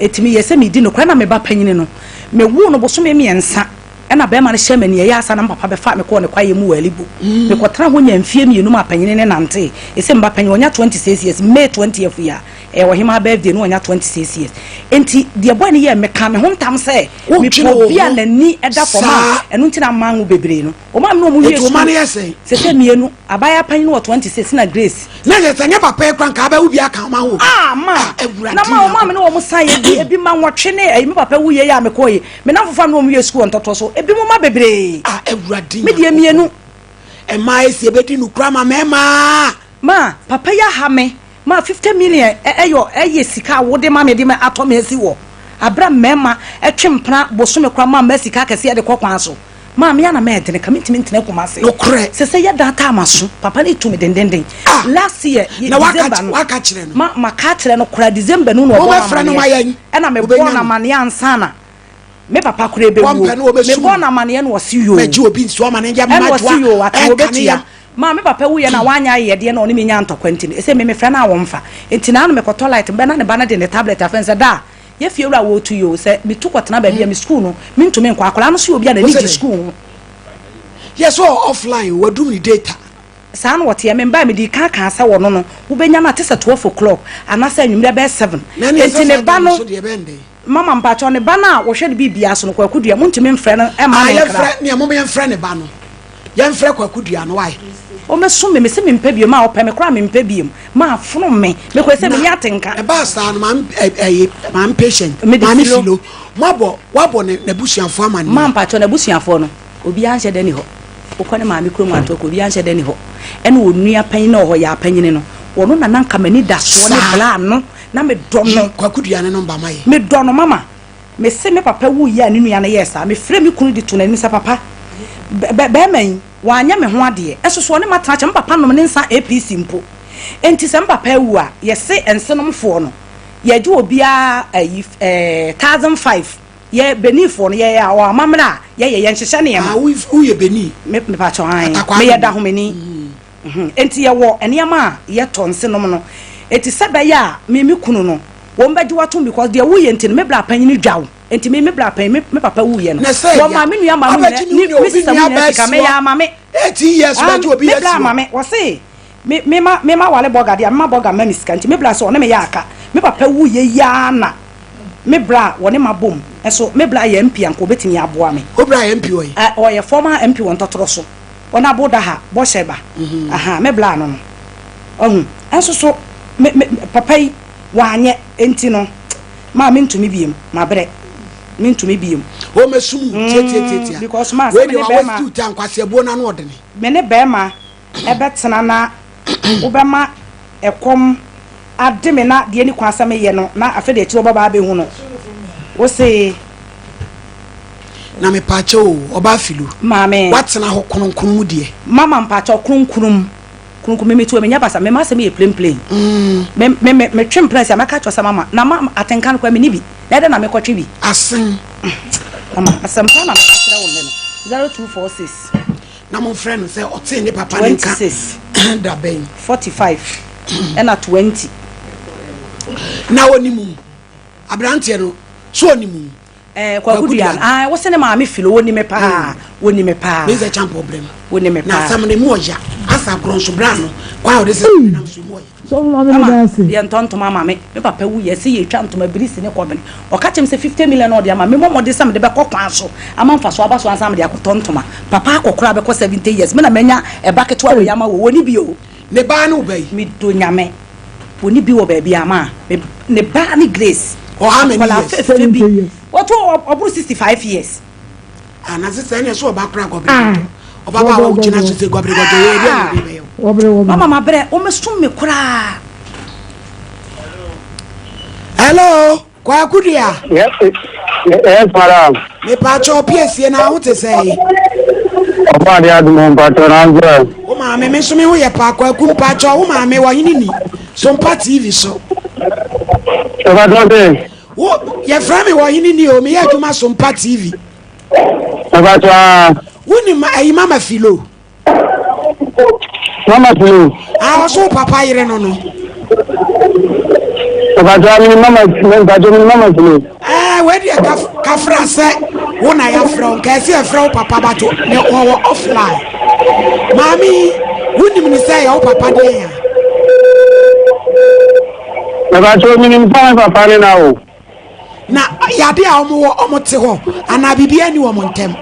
Speaker 7: ɛti meyɛ sɛ medi nokora na meba panyini no mewoo no bosome mmiɛnsa Ɛna bɛɛma no hyɛɛ me aniɛyaa ansa na me papa bɛfaa me kɔɔ ne kwaeɛ mu wɔ Alibo. Mekɔtenaa hɔ nyaa mfeɛ mmienu maa panyini no nantee. Ɛsei me ba panyin, ɔnya 26 years, May 20th yi a, ɛyɛ ɔhemaa birthday no ɔnya 26 years. Enti deɛ boy no yɛɛ, mekaa me ho ntam sɛ
Speaker 1: Wodwene
Speaker 7: mepɛ
Speaker 1: wo
Speaker 7: obi a
Speaker 1: ho
Speaker 7: n'ani da fam a,
Speaker 1: saa.
Speaker 7: ɛno nti na manwo bebree no. Wɔmaa me ne wɔn wiee
Speaker 1: Enti wo mma no
Speaker 7: sukuu.
Speaker 1: yɛ sɛn?
Speaker 7: Seesei mmienu, abaayewa panyin no wɔ 26 na Grace.
Speaker 1: Na yɛ sɛ nyɛ papa yi kora nka abɛwo bi aka ɔma wo.
Speaker 7: Ah ma!
Speaker 1: Ah, Awurade
Speaker 7: Na ma wɔmaa me
Speaker 1: Nyankopɔn.
Speaker 7: ne wɔn san ebi, ebi ma nwɔtwe ne ɛyi, me papa wuiɛ yi a mekɔɔ yi, Me nnamfofoɔ a me ne wɔn wiee sukuu wɔ ntɔtoɔ so, ebinom mma bebree.
Speaker 1: Ah, Awurade
Speaker 7: Me deɛ
Speaker 1: Nyankopɔn.
Speaker 7: mmienu.
Speaker 1: Mmaa esi ebedi nokura ma mmarima.
Speaker 7: Ma, papa yi aha me. Ma, 50 million ɛyɔ ɛyɛ sika a wode ma me de atɔ me asi wɔ. Abere a mmarima twe mpena bosome koraa ma mmaa sika akɛseɛ de kɔ kwan so. Ma, me ara na mɛɛdene ka, mentumi ntena Kumasi.
Speaker 1: Nokorɛ.
Speaker 7: Sese yɛ dan taa m'aso, papa no tu me dendenden.
Speaker 1: Ah!
Speaker 7: Last year,
Speaker 1: Na waka
Speaker 7: December no.
Speaker 1: waka kyerɛ no.
Speaker 7: Ma, maka akyerɛ no koraa, December no na ɔbɔɔ
Speaker 1: Wobɛfrɛ no ma
Speaker 7: m'amaneɛ.
Speaker 1: yɛn.
Speaker 7: Ɛna mebɔɔ
Speaker 1: Wobɛnya
Speaker 7: no
Speaker 1: no.
Speaker 7: amaneɛ ansa na me papa koraa bɛwuo.
Speaker 1: Wɔmpɛ no wɔbɛsum
Speaker 7: Mebɔɔ
Speaker 1: no.
Speaker 7: no amaneɛ na ɔse yoo.
Speaker 1: Mɛgye obi nsuo ama no nyɛ
Speaker 7: Ɛna
Speaker 1: mmadwoa
Speaker 7: ɔse yoo, ate
Speaker 1: ɛnka ne
Speaker 7: wɔbɛtua.
Speaker 1: yam.
Speaker 7: Maa me papa wuiɛ na wanyɛ ayɛyɛdeɛ na ɔne me nyaa ntɔkwa nti no, ɛsɛ me mefrɛ no a wɔmfa. Nti naano mekɔtɔ light mebɛ na ne ba no de ne tablet afrɛ no sɛ daa yɛ fie wura wɔretu yi oo, sɛ metu kɔtena baabi a me sukuu no mentumi nkɔ. Akwadaa no nso yɛ obi a n'ani
Speaker 1: Wose
Speaker 7: gye
Speaker 1: dɛn?
Speaker 7: sukuu ho.
Speaker 1: Yɛ sɛ ɔwɔ offline o, wadum ne data.
Speaker 7: Saa na ɔteɛ. Me mbae, medii kan kaa sɛ ɔno no, wobɛnya no a te sɛ 12 o'clock anaasɛ anwummerɛ bɛyɛ 7.
Speaker 1: Na ɛneɛ
Speaker 7: Enti
Speaker 1: sɛ
Speaker 7: ne
Speaker 1: saa
Speaker 7: ba
Speaker 1: da no
Speaker 7: no,
Speaker 1: nso deɛ ɛbɛyɛ no dɛn?
Speaker 7: Mama mpakyɛw, ne ba no a wɔhwɛ no biribiara so no, Kwaku Dua, montumi mfrɛ no mma
Speaker 1: Ah,
Speaker 7: no nkra.
Speaker 1: yɛmfrɛ, nea mom yɛmfrɛ ne ba no. Yɛmfrɛ Kwaku Dua no wai.
Speaker 7: Ɔmɛsom me, mese mempɛ biom, a ɔpɛ me koraa mempɛ biom, ma afono me, mekɔɛ sɛ menni atenka.
Speaker 1: Na ɛbaa saa no, maame ɛ ɛyi maame patient,
Speaker 7: Mede
Speaker 1: maame
Speaker 7: filo.
Speaker 1: filo, moabɔ woabɔ ne n'abusuafoɔ amaneɛ?
Speaker 7: Ma mpakyɛw n'abusuafoɔ no, obiara nhyɛ da nni hɔ. Wokɔ ne maame kurom a Antɔkwa, obiara nhyɛ da nni hɔ. Ɛna onua panyin a ɔwɔ hɔ, Yaa panyini no, ɔno na na nka m'ani da soɔ ne
Speaker 1: Saa.
Speaker 7: bla no, na medɔ
Speaker 1: Yi
Speaker 7: no.
Speaker 1: Kwaku Dua ne nɔmba ma yɛ.
Speaker 7: Medɔ no mama. Mese me papa wuiɛ a ne nua no yɛɛ saa, mefrɛɛ me kunu de too n'anim sɛ, Papa, bɛ, bɛ, barima yi, wanyɛ me ho adeɛ, ɛso so ɔne matena akyɛ, me papa nom ne nsa APC mpo. Enti sɛ me papa awu a, yɛse nsenomfoɔ no, yɛgye obiara ayi, ɛɛ, 1005. Yɛ Beninfoɔ no, yɛyɛ wɔ amammerɛ a yɛyɛ, yɛnhyehyɛ nneɛma.
Speaker 1: Ah, wo, woyɛ Benin?
Speaker 7: Me, mepakyɛw, ae.
Speaker 1: Atakwaa
Speaker 7: Meyɛ
Speaker 1: Benin.
Speaker 7: Dahomeni. Enti yɛwɔ nneɛma a yɛtɔ nsenom no. Enti sɛ ɛbɛyɛ a me me kunu no wɔn bɛgye wo atom because deɛ woyɛ nti no me bra panyin dwa wo. Enti me me bra panyin me me papa wuiɛ no
Speaker 1: Na sɛ
Speaker 7: wɔmaa me nua maa mo
Speaker 1: abɛgye
Speaker 7: nyinaa
Speaker 1: ne
Speaker 7: ne
Speaker 1: nua
Speaker 7: me
Speaker 1: obi
Speaker 7: sista mu
Speaker 1: nua
Speaker 7: nyinaa
Speaker 1: baa
Speaker 7: sika
Speaker 1: si
Speaker 7: me
Speaker 1: hɔ
Speaker 7: yɛ ama me.
Speaker 1: 18 years
Speaker 7: Ah
Speaker 1: bɛgye obi
Speaker 7: me
Speaker 1: asi
Speaker 7: bra
Speaker 1: hɔ.
Speaker 7: ama me wɔse me me ma me ma wale bɔga deɛ me ma bɔga mma me sika nti me bra sɛ ɔne me yɛ aka me papa wuiɛ yi ara na me bra a wɔne ma bom nso me bra yɛ MP a nka ɔbɛtumi aboa me.
Speaker 1: Wo bra yɛ MP wɔ he?
Speaker 7: Ɛ ɔyɛ former MP wɔ Ntɔtorɔ so. Wɔn abo da ha bɔhyɛ ba ahaa me bla no no wahu nso so me me papa yi wanyɛ nti no maa me ntumi biem mabrɛ me ntumi biem.
Speaker 1: O mɛ sum tiatiatiatia
Speaker 7: because maa
Speaker 1: wei
Speaker 7: sɛ me
Speaker 1: deɛ
Speaker 7: ne
Speaker 1: wa
Speaker 7: bɛrima
Speaker 1: waste wo time kwasi abuo n'ano ɔdene.
Speaker 7: Me ne bɛrima ɛbɛtena na wobɛma ɛkɔm ade me na deɛ ɛni kwan sɛ meyɛ no na afei deɛ akyire wɔbɛba abɛhu no wo se.
Speaker 1: Na mepaakyɛw o, ɔbaa Filu.
Speaker 7: Maame.
Speaker 1: Woatena hɔ kronkron mu deɛ.
Speaker 7: Mama mpaakyɛw kronkron mu, kronkron me metu menyɛ basa, me m'asɛm yɛ plain plain. Me me me metwe mpena si a mɛka akyerɛ wo sɛ mama, na ma atenka no koraa menni bi, na ɛdɛn na mekɔtwe bi.
Speaker 1: Asen.
Speaker 7: Mama, asɛm pa na meka kyerɛ wo nnɛ no, 0246.
Speaker 1: Na momfrɛ no sɛ ɔtee ne papa ne nka
Speaker 7: 26.
Speaker 1: da bɛn.
Speaker 7: 45 ɛna 20.
Speaker 1: Na ɔnim wo, aberanteɛ no, so ɔnim wo?
Speaker 7: Eh, Kwaku Dua no, ah, wo se ne maame Filo, wɔni me paa, wɔni me paa.
Speaker 1: Mensɛ Champɔ brɛ mu.
Speaker 7: Wɔni me paa.
Speaker 1: Na asɛm no emu ɔya, asa agorɔ nso bra no, kwan a ɔde sɛ nam so emu ɔya.
Speaker 4: Sɔfo maame meda
Speaker 7: Ama
Speaker 4: ase.
Speaker 7: yɛntɔ ntoma ama me, me papa wu yɛ, sɛ yɛtwa ntoma birisi ne kɔbene. Ɔka kyerɛ me sɛ 50 million na ɔde ama me, memmɔ mmɔden sɛ mede bɛkɔ kwan so ama mfasoɔ aba so ansa na mede akɔtɔ ntoma. Papa akɔkora bɛkɔ 70 years, me na manya ɛba ketewa wei ama wo, wɔni bi o.
Speaker 1: Ne ba ne wo ba yi.
Speaker 7: Medɔ Nyame. Wɔnni bi wɔ baabi a ma me ne ba ne Grace.
Speaker 1: Ɔ how many
Speaker 7: Akwadaa
Speaker 1: years?
Speaker 7: fɛfɛ bi.
Speaker 4: 70 years.
Speaker 7: Wɔto ɔboro 65 years.
Speaker 1: Ah na sista ɛna ɛso ɔba kora gɔbere
Speaker 4: Ah.
Speaker 1: gɔdɔ. Ɔba ba a wogyina so sɛ gɔbere gɔdɔ yɛ ɛdeɛ na ɔde bɛyɛ wo.
Speaker 4: Wɔbere wɔbere.
Speaker 7: Mama mabrɛ wɔmɛsum me koraa.
Speaker 1: Hello. Kwaku dua.
Speaker 6: Yes, yes, madam.
Speaker 1: Mepatwɔ piesie na ho te sɛ.
Speaker 6: Ɔba ade adum mpatwɔ na nso.
Speaker 1: Wo maame me nso me ho yɛ paa Kwaku mpatwɔ wo maame wɔ hene ni Sompa TV so.
Speaker 6: Mpatwɔ se.
Speaker 1: Wo yɛfrɛ me wɔ hene ni o meyɛ adwuma Sompa TV.
Speaker 6: Mpatwɔ aa.
Speaker 1: Wonim ayi mama filo.
Speaker 6: Mama Flo.
Speaker 1: Ah, ɔso wo papa yere no no.
Speaker 6: Mpatsɔ mi ni mama mpatsɔ mi ni mama Flo.
Speaker 1: Ɛɛ wei deɛ kaf kafra sɛ wo na yɛafrɛ wo nka ɛsɛ yɛfrɛ wo papa bato ne ɔwɔ offline. Maame yi wonim ne sɛ yɛ wo papa deɛ ya.
Speaker 6: Mpatsɔ mi ni mpa mi papa ne na o.
Speaker 1: Na yade a wɔn wɔ wɔn te hɔ anaa biribiara nni wɔn ntam.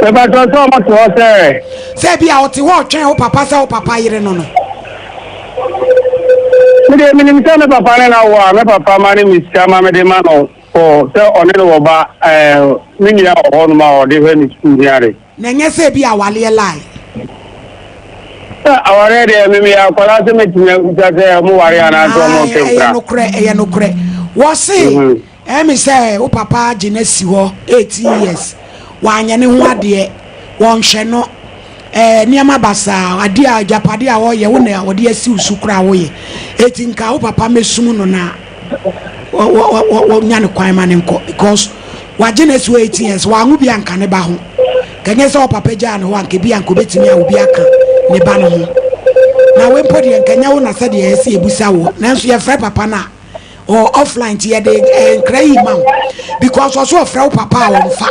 Speaker 6: Mepatɔ sɛ wɔn te hɔ sɛ.
Speaker 1: Sɛ bi a ɔte hɔ ɔtwɛn wo papa sɛ wo papa yere no no.
Speaker 6: Me deɛ menim sɛ me papa ne na wɔ a me papa ma ne me sika ma mede ma no fɔ sɛ ɔne no wɔ ba ɛɛ me nua wɔ hɔ nom a ɔde hwɛ ne sukuu ne ade.
Speaker 1: Na ɛnyɛ sɛ ebia awareɛ lie.
Speaker 6: Sɛ awareɛ deɛ me meyɛ akwadaa sɛ mɛtumi abusa sɛ ɔmo ware anaasɛ ɔmo
Speaker 1: Ae
Speaker 6: twe
Speaker 1: ɛyɛ
Speaker 6: mpena.
Speaker 1: nokorɛ ɛyɛ nokorɛ. Wɔse ɛyɛ me sɛ wo papa agye no asi hɔ 18 years wanyɛ ne ho adeɛ wɔnhwɛ no ɛɛ nneɛma basaa adeɛ a agyapadeɛ a ɔyɛ wo na ɔde asi wo so koraa woyɛ eti nka wo papa mɛsum no na wɔnya ne kwan ma ne nkɔ because wagye no asi hɔ 18 years wanwo bi anka ne ba ho Ka ɛnyɛ sɛ ɔpapa gyaa ne hɔ a anka ebia anka obetumi a obi aka ne ba no ho. Na wei mpo deɛ nka ɛnyɛ wo na sɛdeɛ ɛyɛ sɛ yɛbusa woɔ. Nanso yɛfrɛ papa no a ɔwɔ offline nti yɛde eh, nkra yi ma wo because ɔso ɔfrɛ wo papa a ɔmfa.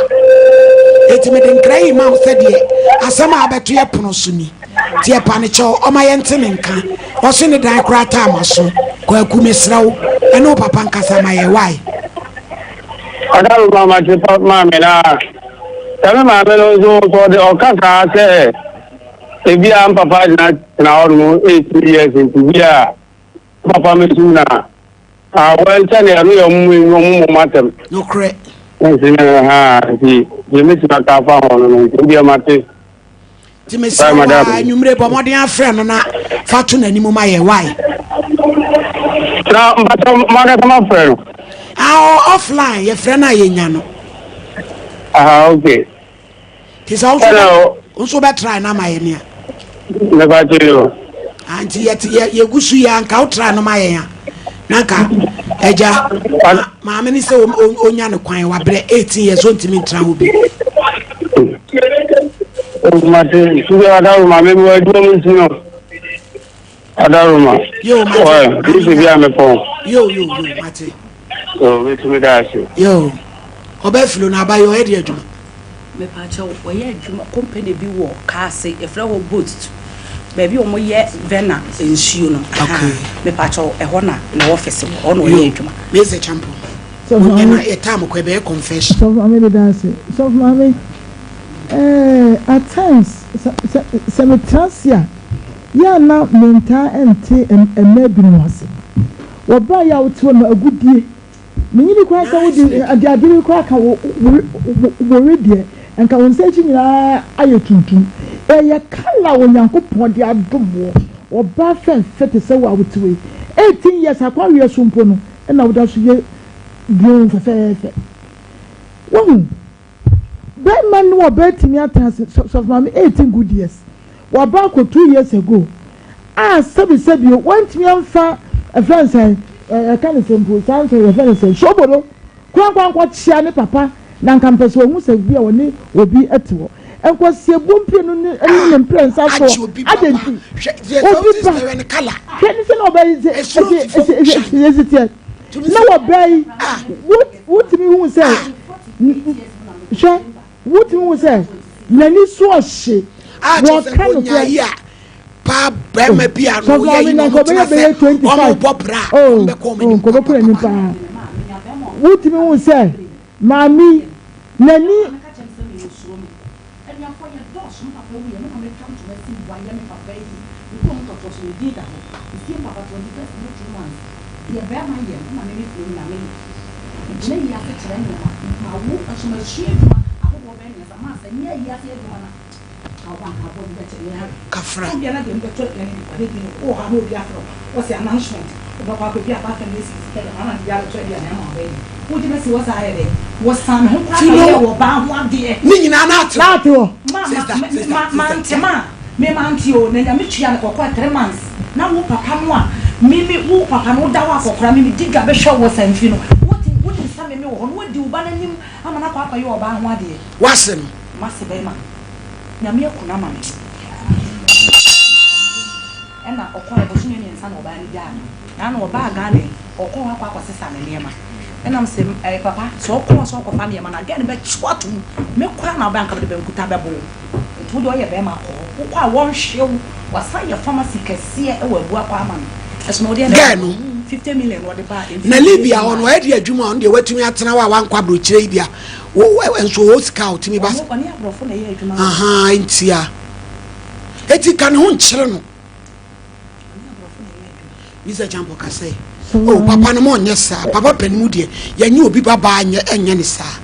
Speaker 1: Eti mede nkra yi ma wo sɛdeɛ asɛm a abɛto yɛ pono so ni. Nti ɛpa ne kyɛw ɔma yɛnte ne nka. Ɔse ne dan koraa taa ma so. Kwaku mesrɛ wo ɛne wo papa nkasa ma yɛ why?
Speaker 6: Ɔda wo ma mate pa maame na. Sɛ me maame no nso sɛ ɔde ɔka saa sɛ ebi a mpapa gyina tena hɔ nom 18 years nti bi a papa me nso na awɔ nkyɛn ɛno yɛ ɔmo ɔmo mmom asɛm.
Speaker 1: Nokorɛ.
Speaker 6: Nti no ha nti deɛ mɛtumi aka afa ho no no nti wodeɛ mate.
Speaker 1: Nti mesrɛ wo a anwummere bɔ mmɔden afrɛ no na fa to n'anim ma yɛ wae.
Speaker 6: Na mpakyɛ makasa mafrɛ no.
Speaker 1: Ah, offline yɛfrɛ no a yɛnya no.
Speaker 6: Ah, okay.
Speaker 1: Nti sɛ wo nso wo nso bɛtrae no ama yɛ nea.
Speaker 6: Mepakyɛ yi o.
Speaker 1: Ah, nti yɛte yɛ yɛgu so yi a nka wo trae no ma yɛn a na nka agya maame ne sɛ ɔnya no kwan wabrɛ 18 years ɔntumi ntra hɔ bi.
Speaker 6: Mate sugar adaroma me wɔ adwuma mu nti no adaroma.
Speaker 1: Yo mate.
Speaker 6: Mese bi a mepɔn.
Speaker 1: Yo yo yo mate.
Speaker 6: Yo metumi da ase.
Speaker 1: Yo ɔbɛ filo na abayɔ ɔyɛ de adwuma.
Speaker 7: Mepakyɛw ɔyɛ adwuma company bi wɔ kaase yɛfrɛ hɔ boat baabi a wɔyɛ vɛna nsuo no
Speaker 1: okay
Speaker 7: mepakyɛw ɛhɔ na na office wɔ hɔ na ɔyɛ adwuma.
Speaker 1: Mese champo. Wonyɛ na yɛ time kɔ ɛbɛyɛ confession.
Speaker 4: Sɔfo maame meda ase. Sɔfo maame eh, at times sɛ sɛ sɛ metra ase a, yɛ a na mentaa nte mmaa binom ase. Wɔ berɛ a yɛ a wote hɔ no agodie, menyini koraa sɛ wode de adeɛ bi koraa ka wo wo wo wedeɛ, nka wo nsa akyi nyinaa ayɛ tuntum. Ɛyɛ colour a Onyankopɔn de adom woɔ. Ɔbaa fɛfɛ te sɛ wo a wote hɔ yi, 18 years akɔ aweɛ so mpo no, na woda so yɛ dwonn fɛfɛɛfɛ. Wahu? Bɛrima ne ɔbaa tumi atena ase, sɔfo maame 18 good years, waba akɔ 2 years ago, a sɛbisɛbi o, wantumi amfa ɛfrɛ no sɛn, ɛka ne sɛ mpo, saa nsɛ yɛfrɛ no sɛ, sobodo, koraa nkɔ ne papa, na nka mpɛ sɛ ohu sɛ bi a ɔne obi te hɔ. Nkwasiabuo mprenu ne ne ne mprɛnsa so adɛn nti? Obi ba, hwɛ ne sɛ na ɔbaa yi sɛ ɛsi ɛsi ɛsi ɛsi teɛ na ɔbaa yi wotumi hu sɛ hwɛ wotumi hu sɛ n'ani so ɔhye
Speaker 1: wɔka no korɛ. Paa bɛrima bi a no yɛ yi na ɔmo tena sɛ ɔmo bɔ bra ɔmo bɛ kɔ ɔmo anim
Speaker 4: paa wotumi hu sɛ maame n'ani.
Speaker 7: Anuafoɔ yɛ dɔɔso me papa wuiɛ me maame twa ntoma si mboa yɛ me papa yi me kurom ntɔtoɔ so me din da hɔ me sie me papa 21st ne 2 months deɛ bɛɛma yɛ no na me me fie nyina me yɛ me gyina yi ase kyerɛ nneɛma ma wo nso ma sua adwuma ahodoɔ bɛɛ mmiɛnsa ma sɛ nyɛ yi ase adwuma na ka wo anka aboɔ bi bɛkyɛ me awe
Speaker 1: Kafra.
Speaker 7: Obi ana deɛ mbɛtɔ aduane bi kwa ne di no wowɔ hɔ a na obi afrɛ wo wɔse announcement wobɛkɔ akɔ bi a baaka ne esi sika dɛm ana de bi abɛtɔ aduane ama wo bɛyɛ wogye bɛsi wɔ saa ayɛ dɛ wɔsan me ho koraa
Speaker 1: Filo.
Speaker 7: kɔyɛ wɔ baa ho adeɛ.
Speaker 1: Ne nyinaa na ate hɔ.
Speaker 4: Na ate hɔ.
Speaker 7: Ma ma
Speaker 1: Sister,
Speaker 7: me
Speaker 1: sister,
Speaker 7: ma
Speaker 1: sister.
Speaker 7: mante ma me mante o na nyame tua no kɔkɔɛ 3 months na wo papa no a me me wo papa no woda hɔ akɔkora me me di dwa bɛhwɛ wo wɔ sanfi no wote wonim sɛ me me wɔ hɔ na wadi wo ba n'anim ama no akɔ akɔyɛ ɔbaa ho adeɛ.
Speaker 1: Wase no.
Speaker 7: Mase bɛrima nyame aku no ama me ɛna ɔkɔɛ bosome 3 na ɔbaa no gyaa no na na ɔbaa Ghana yi ɔkɔɔ hɔ akɔ akɔsesa ne nneɛma ɛnam sɛ ɛɛ papa sɛ ɔkɔɔ sɛ ɔkɔfa nneɛma no agɛ no bɛkyew ato mu me kɔ a na ɔbɛ anka mede bankuta bɛbo wo nti wode ɔyɛ bɛrima akɔ hɔ wokɔ a wɔnhwɛ wo wasan yɛ pharmacy kɛseɛ ɛwɔ abu akɔ ama no ɛso na ɔde
Speaker 1: Girl no.
Speaker 7: 50 million wɔde baa.
Speaker 1: Na Libya hɔ no ɔyɛ de adwuma a ɔno deɛ watumi atena hɔ a wankɔ aburokyire yi bia nso ɔwɔ sika a ɔtumi ba.
Speaker 7: Ɔne aborɔfo na ɛyɛ adwuma.
Speaker 1: Ahan ntia eti ka ne ho nkyerɛ no. Mr. Champo ka sɛ oh papa no mo nyɛ saa papa panin mu deɛ yɛnyɛ obi ba baa nyɛ ɛnyɛ ne saa.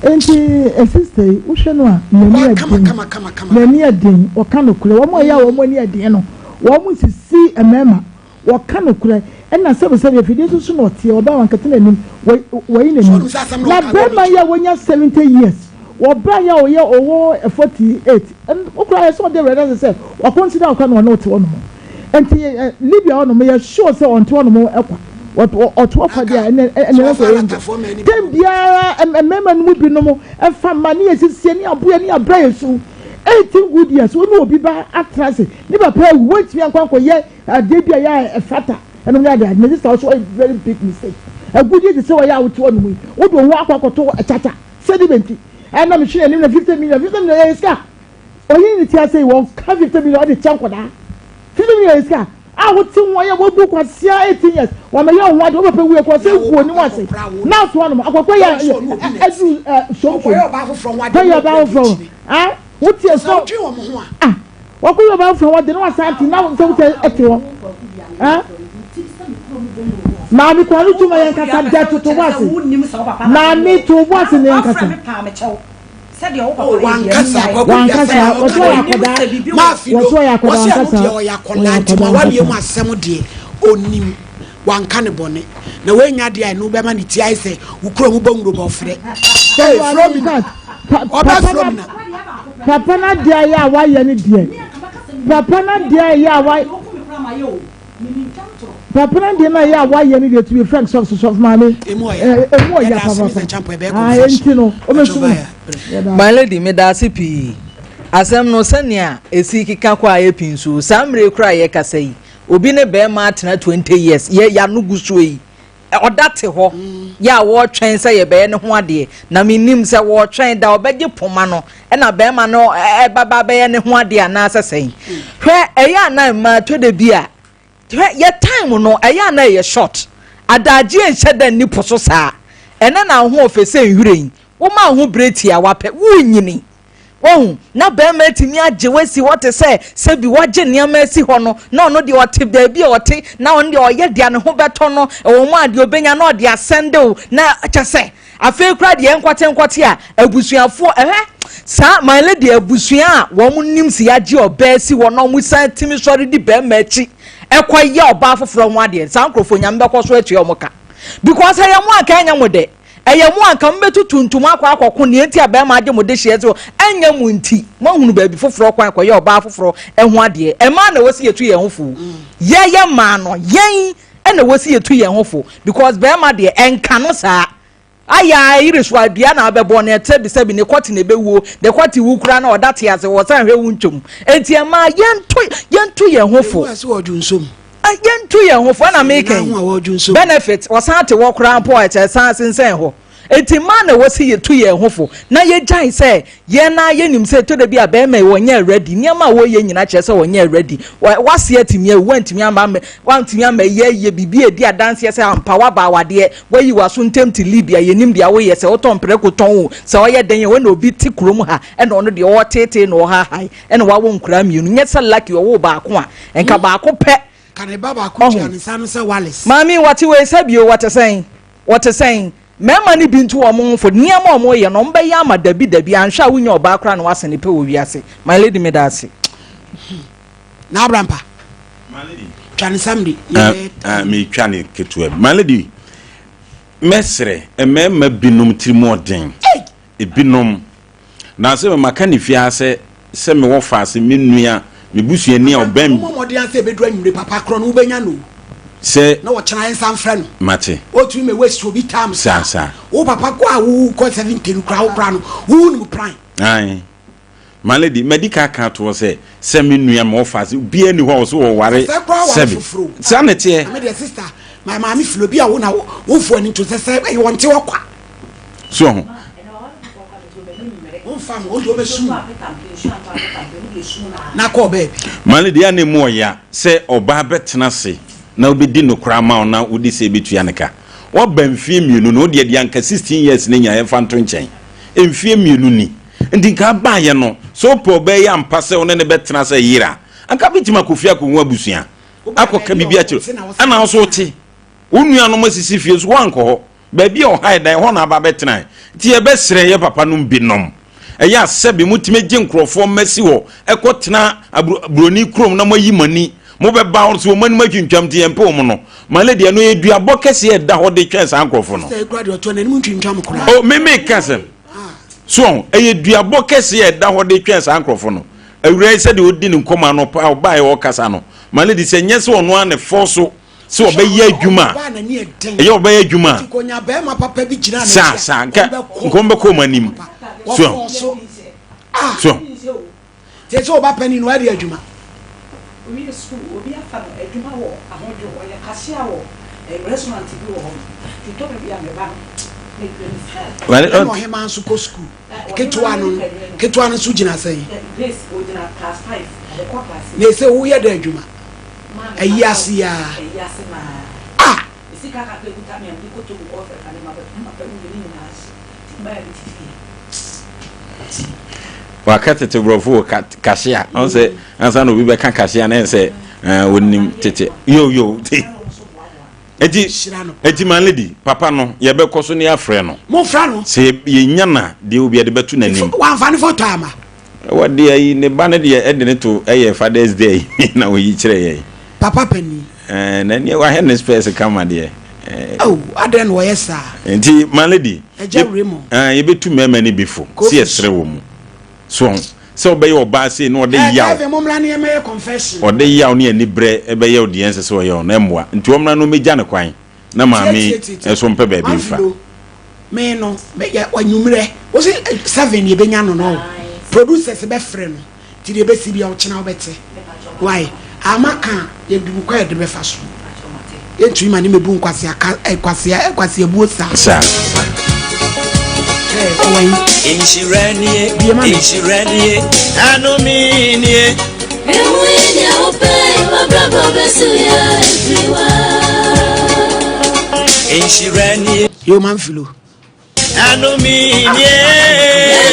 Speaker 4: Nti sister yi wohwɛ no a n'ani
Speaker 1: Ɔbaa kama
Speaker 4: ɛden
Speaker 1: kama kama kama.
Speaker 4: N'ani ɛden ɔka nokorɛ. Wɔn a ɛyɛ a wɔn ani ɛden no wɔn sisi mmarima wɔka nokorɛ ɛna sɛbisɛbi afidie nso so na ɔteɛ ɔbaa wankata n'anim wɔyi
Speaker 1: So
Speaker 4: n'anim
Speaker 1: ɔno sɛ asɛm na
Speaker 4: na
Speaker 1: ɔka no
Speaker 4: bɛrima yi a wɔnya 70 years ɔbaa yi a ɔyɛ ɔwɔ 48 okura yɛ sɛ ɔde awurade ase sɛ wakɔnsida ɔkora na ɔne ɔte hɔ nom nti Libya hɔ nom yɛ sure sɛ ɔnte hɔ nom ɛkwa ɔte hɔ kwa deɛ ɛnɛ ɛnɛ sɛ ɔyɛ ngye tem biara mmarima no mu binom ɛfa mma ne yɛ sisie ne aboɛ ne abrɛ yɛ su 18 good years wɔn ne obi ba atena ase ne papa awu wɔntumi ankɔ ankɔyɛ adeɛ bi a yɛ a ɛfata ɛnom ne adeɛ ade na sister ɔso ɔyɛ very big mistake. Agudie te sɛ wɔyɛ a wote hɔ nom yi wode wo ho akɔ akɔto kyakya sɛde bɛnti ɛna mehwɛ n'anim na 50 million, 50 million yɛ sika. Ɔyɛ ne ti ase yi wɔn ka 50 million ɔde kyɛ nkɔdaa 50 million yɛ sika. A wote ho ayɛ wobu kwasia 18 years wɔmɛyɛ wo ho ade wo papa wuiɛ kwasia gu onim ase na so anom akɔkɔ yɛ aduru somfo kɔyɛ ɔbaa foforɔ ho ah wote so ah wɔkɔyɛ ɔbaa foforɔ ho ade na wasan te na sɛ wote ɛte hɔ ah maame kwan no tuma yɛn kasa dɛ toto bo ase maame to bo ase ne yɛn kasa.
Speaker 1: Wankasa
Speaker 4: Wankasa, wɔsɛ ɔyɛ akwadaa. Wɔsɛ ɔyɛ akwadaa wankasa.
Speaker 1: Ɔyɛ akwadaa nti ma wadeɛ mu asɛm deɛ onim wanka ne bɔne na wanya deɛ a ɛno bɛma ne ti ayɛ sɛ wo kuro mu bɔ nwuro bɔ frɛ. Ee Fromina ɔbɛ Fromina.
Speaker 4: Papa na deɛ ayɛ a wayɛ ne deɛ. Papa na deɛ ayɛ a wayɛ. Papa no deɛ na ɛyɛ a wayɛ no deɛ to be frank sɔfo sɔfo maame emu ɔya papapa ah enti no ɔbɛsu
Speaker 5: mu. My lady meda ase pii asɛm no sɛnea esi keka kɔ ayɛ pii nso saa mmerɛ kura yɛ kasa yi obi ne bɛrima atena 20 years yɛ yano gu so yi ɔda te hɔ yɛ a wɔretwɛn sɛ yɛbɛyɛ ne ho adeɛ na menim sɛ wɔretwɛn da ɔbɛgye poma no ɛna bɛrima no ɛbaba bɛyɛ ne ho adeɛ anaasɛ sɛn hwɛ ɛyɛ ana mmaa tɔ da bi a hwɛ yɛ time no ɛyɛ ana ɛyɛ short adagyeɛ nhyɛ da nni po so saa ɛnɛ na ho ɔfɛ sɛ nhwiren woma ho bere tiawa pɛ wonyini Wahu? Na barima atumi agye wo asi hɔ te sɛ sɛbi wagye nneɛma asi hɔ no, na ɔno deɛ ɔte baabi a ɔte, na ɔno deɛ ɔyɛ deɛ ne ho bɛtɔ no, ɛwɔ mu a deɛ ɔbɛnya na ɔde asɛnde wo, na kyɛ sɛ afei koraa deɛ nkɔte nkɔte a abusuafoɔ ɛhɛ saa my lady abusua a wɔn nim sɛ yɛagye ɔbaa si hɔ na wɔn san tumi sɔre di barima akyi ɛkɔ yɛ ɔbaa foforɔ ho adeɛ saa nkurɔfoɔ nyame bɛkɔ so atua wɔn ka because ɛyɛ mo anka ɛnyɛ mo dɛ. Ɛyɛ mo a anka mobɛtutu ntoma akɔ akɔko nea enti a barima agye mo dehyeɛ sɛ ɛnyɛ mo nti moahunu baabi foforɔ kwan kɔyɛ ɔbaa foforɔ ho adeɛ. Mmaa na ɛwɔ sɛ yɛtu yɛn ho fo. Yɛyɛ mmaa no, yɛn na ɛwɔ sɛ yɛtu yɛn ho fo because barima deɛ ɛnka no saa. Ayɛ a yere so a dua na abɛbɔ no sɛbisɛbi ne kɔte na ɛbɛwuo, ne kɔte wu koraa na ɔda te ase wɔsan hwɛ wo ntwam. Enti mmaa yɛnto yɛnto yɛn ho fo.
Speaker 1: Ɛwura sɛ wɔdwo nsom.
Speaker 5: Yɛntu yɛn ho fo ɛna meka yi benefit wɔsan te hɔ koraa mpo a ɛkyɛ san sensɛn hɔ eti mmaa na ɛwɔ sɛ yɛtu yɛn ho fo na yɛgyae sɛ yɛn na yɛnim sɛ ɛtɔ da bi a bɛrima yi wɔnyɛ ready nneɛma a wɔyɛ nyina kyerɛ sɛ wɔnyɛ ready wase atumi awu wantumi ama wantumi ama yɛ yɛ biribi a ɛdi adanseɛ sɛ ampa waba awadeɛ wayi waso ntɛm te Libya yɛnim deɛ woyɛ sɛ wotɔ mprɛko tɔn o sɛ ɔyɛ dɛn yɛ wɔn na obi te kurom ha ɛna ɔno deɛ ɔretetee na ɔhahae ɛna wawo nkoraa mmienu nyɛ sɛ lucky ɔwoo baako a nka hmm. baako pɛ.
Speaker 1: Ka ne ba baako tua ne nsa no sɛ Wallace.
Speaker 5: Maame wɔte wei sɛ bio wɔte sɛn wɔte sɛn mmarima no bi nto wɔn ho fo nneɛma a wɔyɛ no wɔn bɛyɛ ama dabi dabi anhwɛ a wonya ɔbaa koraa na wasɛn ne pɛ wɔ wiase my lady meda ase.
Speaker 1: Hmm. Na abrampa twa ne sam de.
Speaker 3: Ah, ah, metwa ne ketewa bi my lady mɛsrɛ mmarima binom tirim ɔden ebinom Na sɛ maka ne fie ara sɛ, sɛ mewɔ faase, me nua, me busuani a ɔbɛn.
Speaker 1: Mommɔ mmɔden ara sɛ ɛbɛduru anwummere papa korɔ no wobɛnya no o.
Speaker 3: Sɛ.
Speaker 1: Na ɔkyena yɛnsan mfrɛ no.
Speaker 3: Mate.
Speaker 1: Ɔtumi ma waste obi time
Speaker 3: saa. Saa saa.
Speaker 1: Wo papa kɔ a wokɔ 70 no koraa wo koraa no wonim prime.
Speaker 3: Ae. My lady, madi ka aka ato hɔ sɛ, sɛ me nua, mewɔ faase, obiara nni hɔ a ɔso wɔware
Speaker 1: Sɛ koraa ware
Speaker 3: sɛbe.
Speaker 1: foforɔ o.
Speaker 3: Saa na ɛteɛ.
Speaker 1: Na me deɛ sister, my maame fili obi a wo na womfo ani nto sɛ sɛ ɛyɛ wɔnte hɔ kwa.
Speaker 3: So ɔho. Ma no deɛ a na emu ɔya sɛ ɔbaa bɛtena ase na wobɛdi nokorɛ ama wo na wode sɛ bɛtua ne ka. Woaba mfeɛ mmienu no, wodeɛ deɛ anka 16 years no nya yɛmfa nto nkyɛn. Mfeɛ mmienu ni. Nti nka abaeɛ no, sɛ wopɛ ɔbaa yi ampa sɛ wo ne no bɛtena sɛ yere a, anka bɛtumi akɔ fie akɔhu abusua, akɔka biribi akyerɛ. Ɛna wo nso wote. Wo nuanom asisi fie nso woankɔ hɔ. Baabi a ɔhae dan, ɛhɔ na aba abɛtenae. Nti yɛbɛsrɛ yɛ papa nom binom, ɛyɛ a sɛbe motumi gye nkurɔfoɔ mma si hɔ kɔ tena buroni kurom na moayi mo ani, mobɛba hɔ nso wɔn anim atwintwam nti yɛmpɛ wɔn no. My lady, ɛno yɛ duabɔ kɛseɛ a ɛda hɔ de twɛn saa nkurɔfoɔ no. Oh, me meka sɛ, so ɔho, ɛyɛ duabɔ kɛseɛ a ɛda hɔ de twɛn saa nkurɔfoɔ no. Awuraa yi sɛdeɛ ɔdi ne nkɔmmɔ anɔpa a ɔbaeɛ ɔrekasa no, my lady, sɛ nyɛ sɛ ɔno ara na ɛfɔ so sɛ ɔbɛyɛ adwuma a ɛyɛ ɔbɛyɛ adwuma a saa saa nka nka wɔn bɛkɔ wɔn anim so so.
Speaker 1: Sɛ sɛ ɔba panyin no ɔyɛ adwuma.
Speaker 7: Owie sukuu obi afa no adwuma wɔ ahodwo ɔyɛ cashier wɔ restaurant bi wɔ hɔ nti tɔ baabi a meba no medwene sɛ.
Speaker 1: Ɛna ɔhemaa nso kɔ sukuu. Ketewa no ketewa no nso gyina sɛn?
Speaker 7: Grace ogyina class five ɔkɔ class
Speaker 1: six. Na ese woyɛ dɛ adwuma?
Speaker 7: Ma.
Speaker 1: Ayi ase yi ara. Ah!
Speaker 3: Waka tete borɔfo wɔ kahyia. Ɔn sɛ ansa na obi bɛka kahyia na ɛsɛ onim tete. Yo yo. Eti eti my lady papa no yɛbɛkɔ so ne afrɛ no.
Speaker 1: Mo fra no.
Speaker 3: Sɛ yɛnya na deɛ obi de bɛto n'anim.
Speaker 1: Wamfa ne foto ama.
Speaker 3: Wɔde ayi ne ba no deɛ ɛde ne to ɛyɛ Father's Day na oyi kyerɛ yɛn.
Speaker 1: Papa panin.
Speaker 3: Ɛɛ na ɛneɛ wahɛ ne spɛs kama deɛ.
Speaker 1: Oh, adɛn na wɔyɛ saa?
Speaker 3: Nti my lady.
Speaker 1: Ɛgya Raymond.
Speaker 3: Ɛɛ yɛbɛtu mmarima no bi fo. Si ɛsrɛ wɔ mu. So ho sɛ ɔbɛyɛ ɔbaa sei na ɔde yaw.
Speaker 1: Kevin mo mmra ne yɛmɛyɛ confession.
Speaker 3: Ɔde yaw ne anibrɛ ɛbɛyɛ deɛ ɛnsɛ sɛ ɔyɛ ɔno ɛmmoa. Nti ɔmmra na ɔmmɛgya no kwan na maame yi nso mpɛ baabi mfa.
Speaker 1: Me no meyɛ anwummerɛ wo se 7 yɛbɛnya no no producers bɛfrɛ no nti deɛ ɛbɛsi bia ɔkyena wobɛte why ama ka a yɛde kɔ yɛde bɛfa so yɛntumi ma ne mɛbu nkwasea ka nkwasea nkwasea buo saa
Speaker 3: saa
Speaker 1: ɔwɔ yi
Speaker 8: Nhyira nie,
Speaker 1: Bie ma me.
Speaker 8: nhyira nie, anome nie.
Speaker 9: Ewu yi deɛ wopɛ, w'abrabɔ bɛsi yɛ efiri wa.
Speaker 8: Nhyira nie,
Speaker 1: yɛ ɔma mfilo
Speaker 8: anome nie.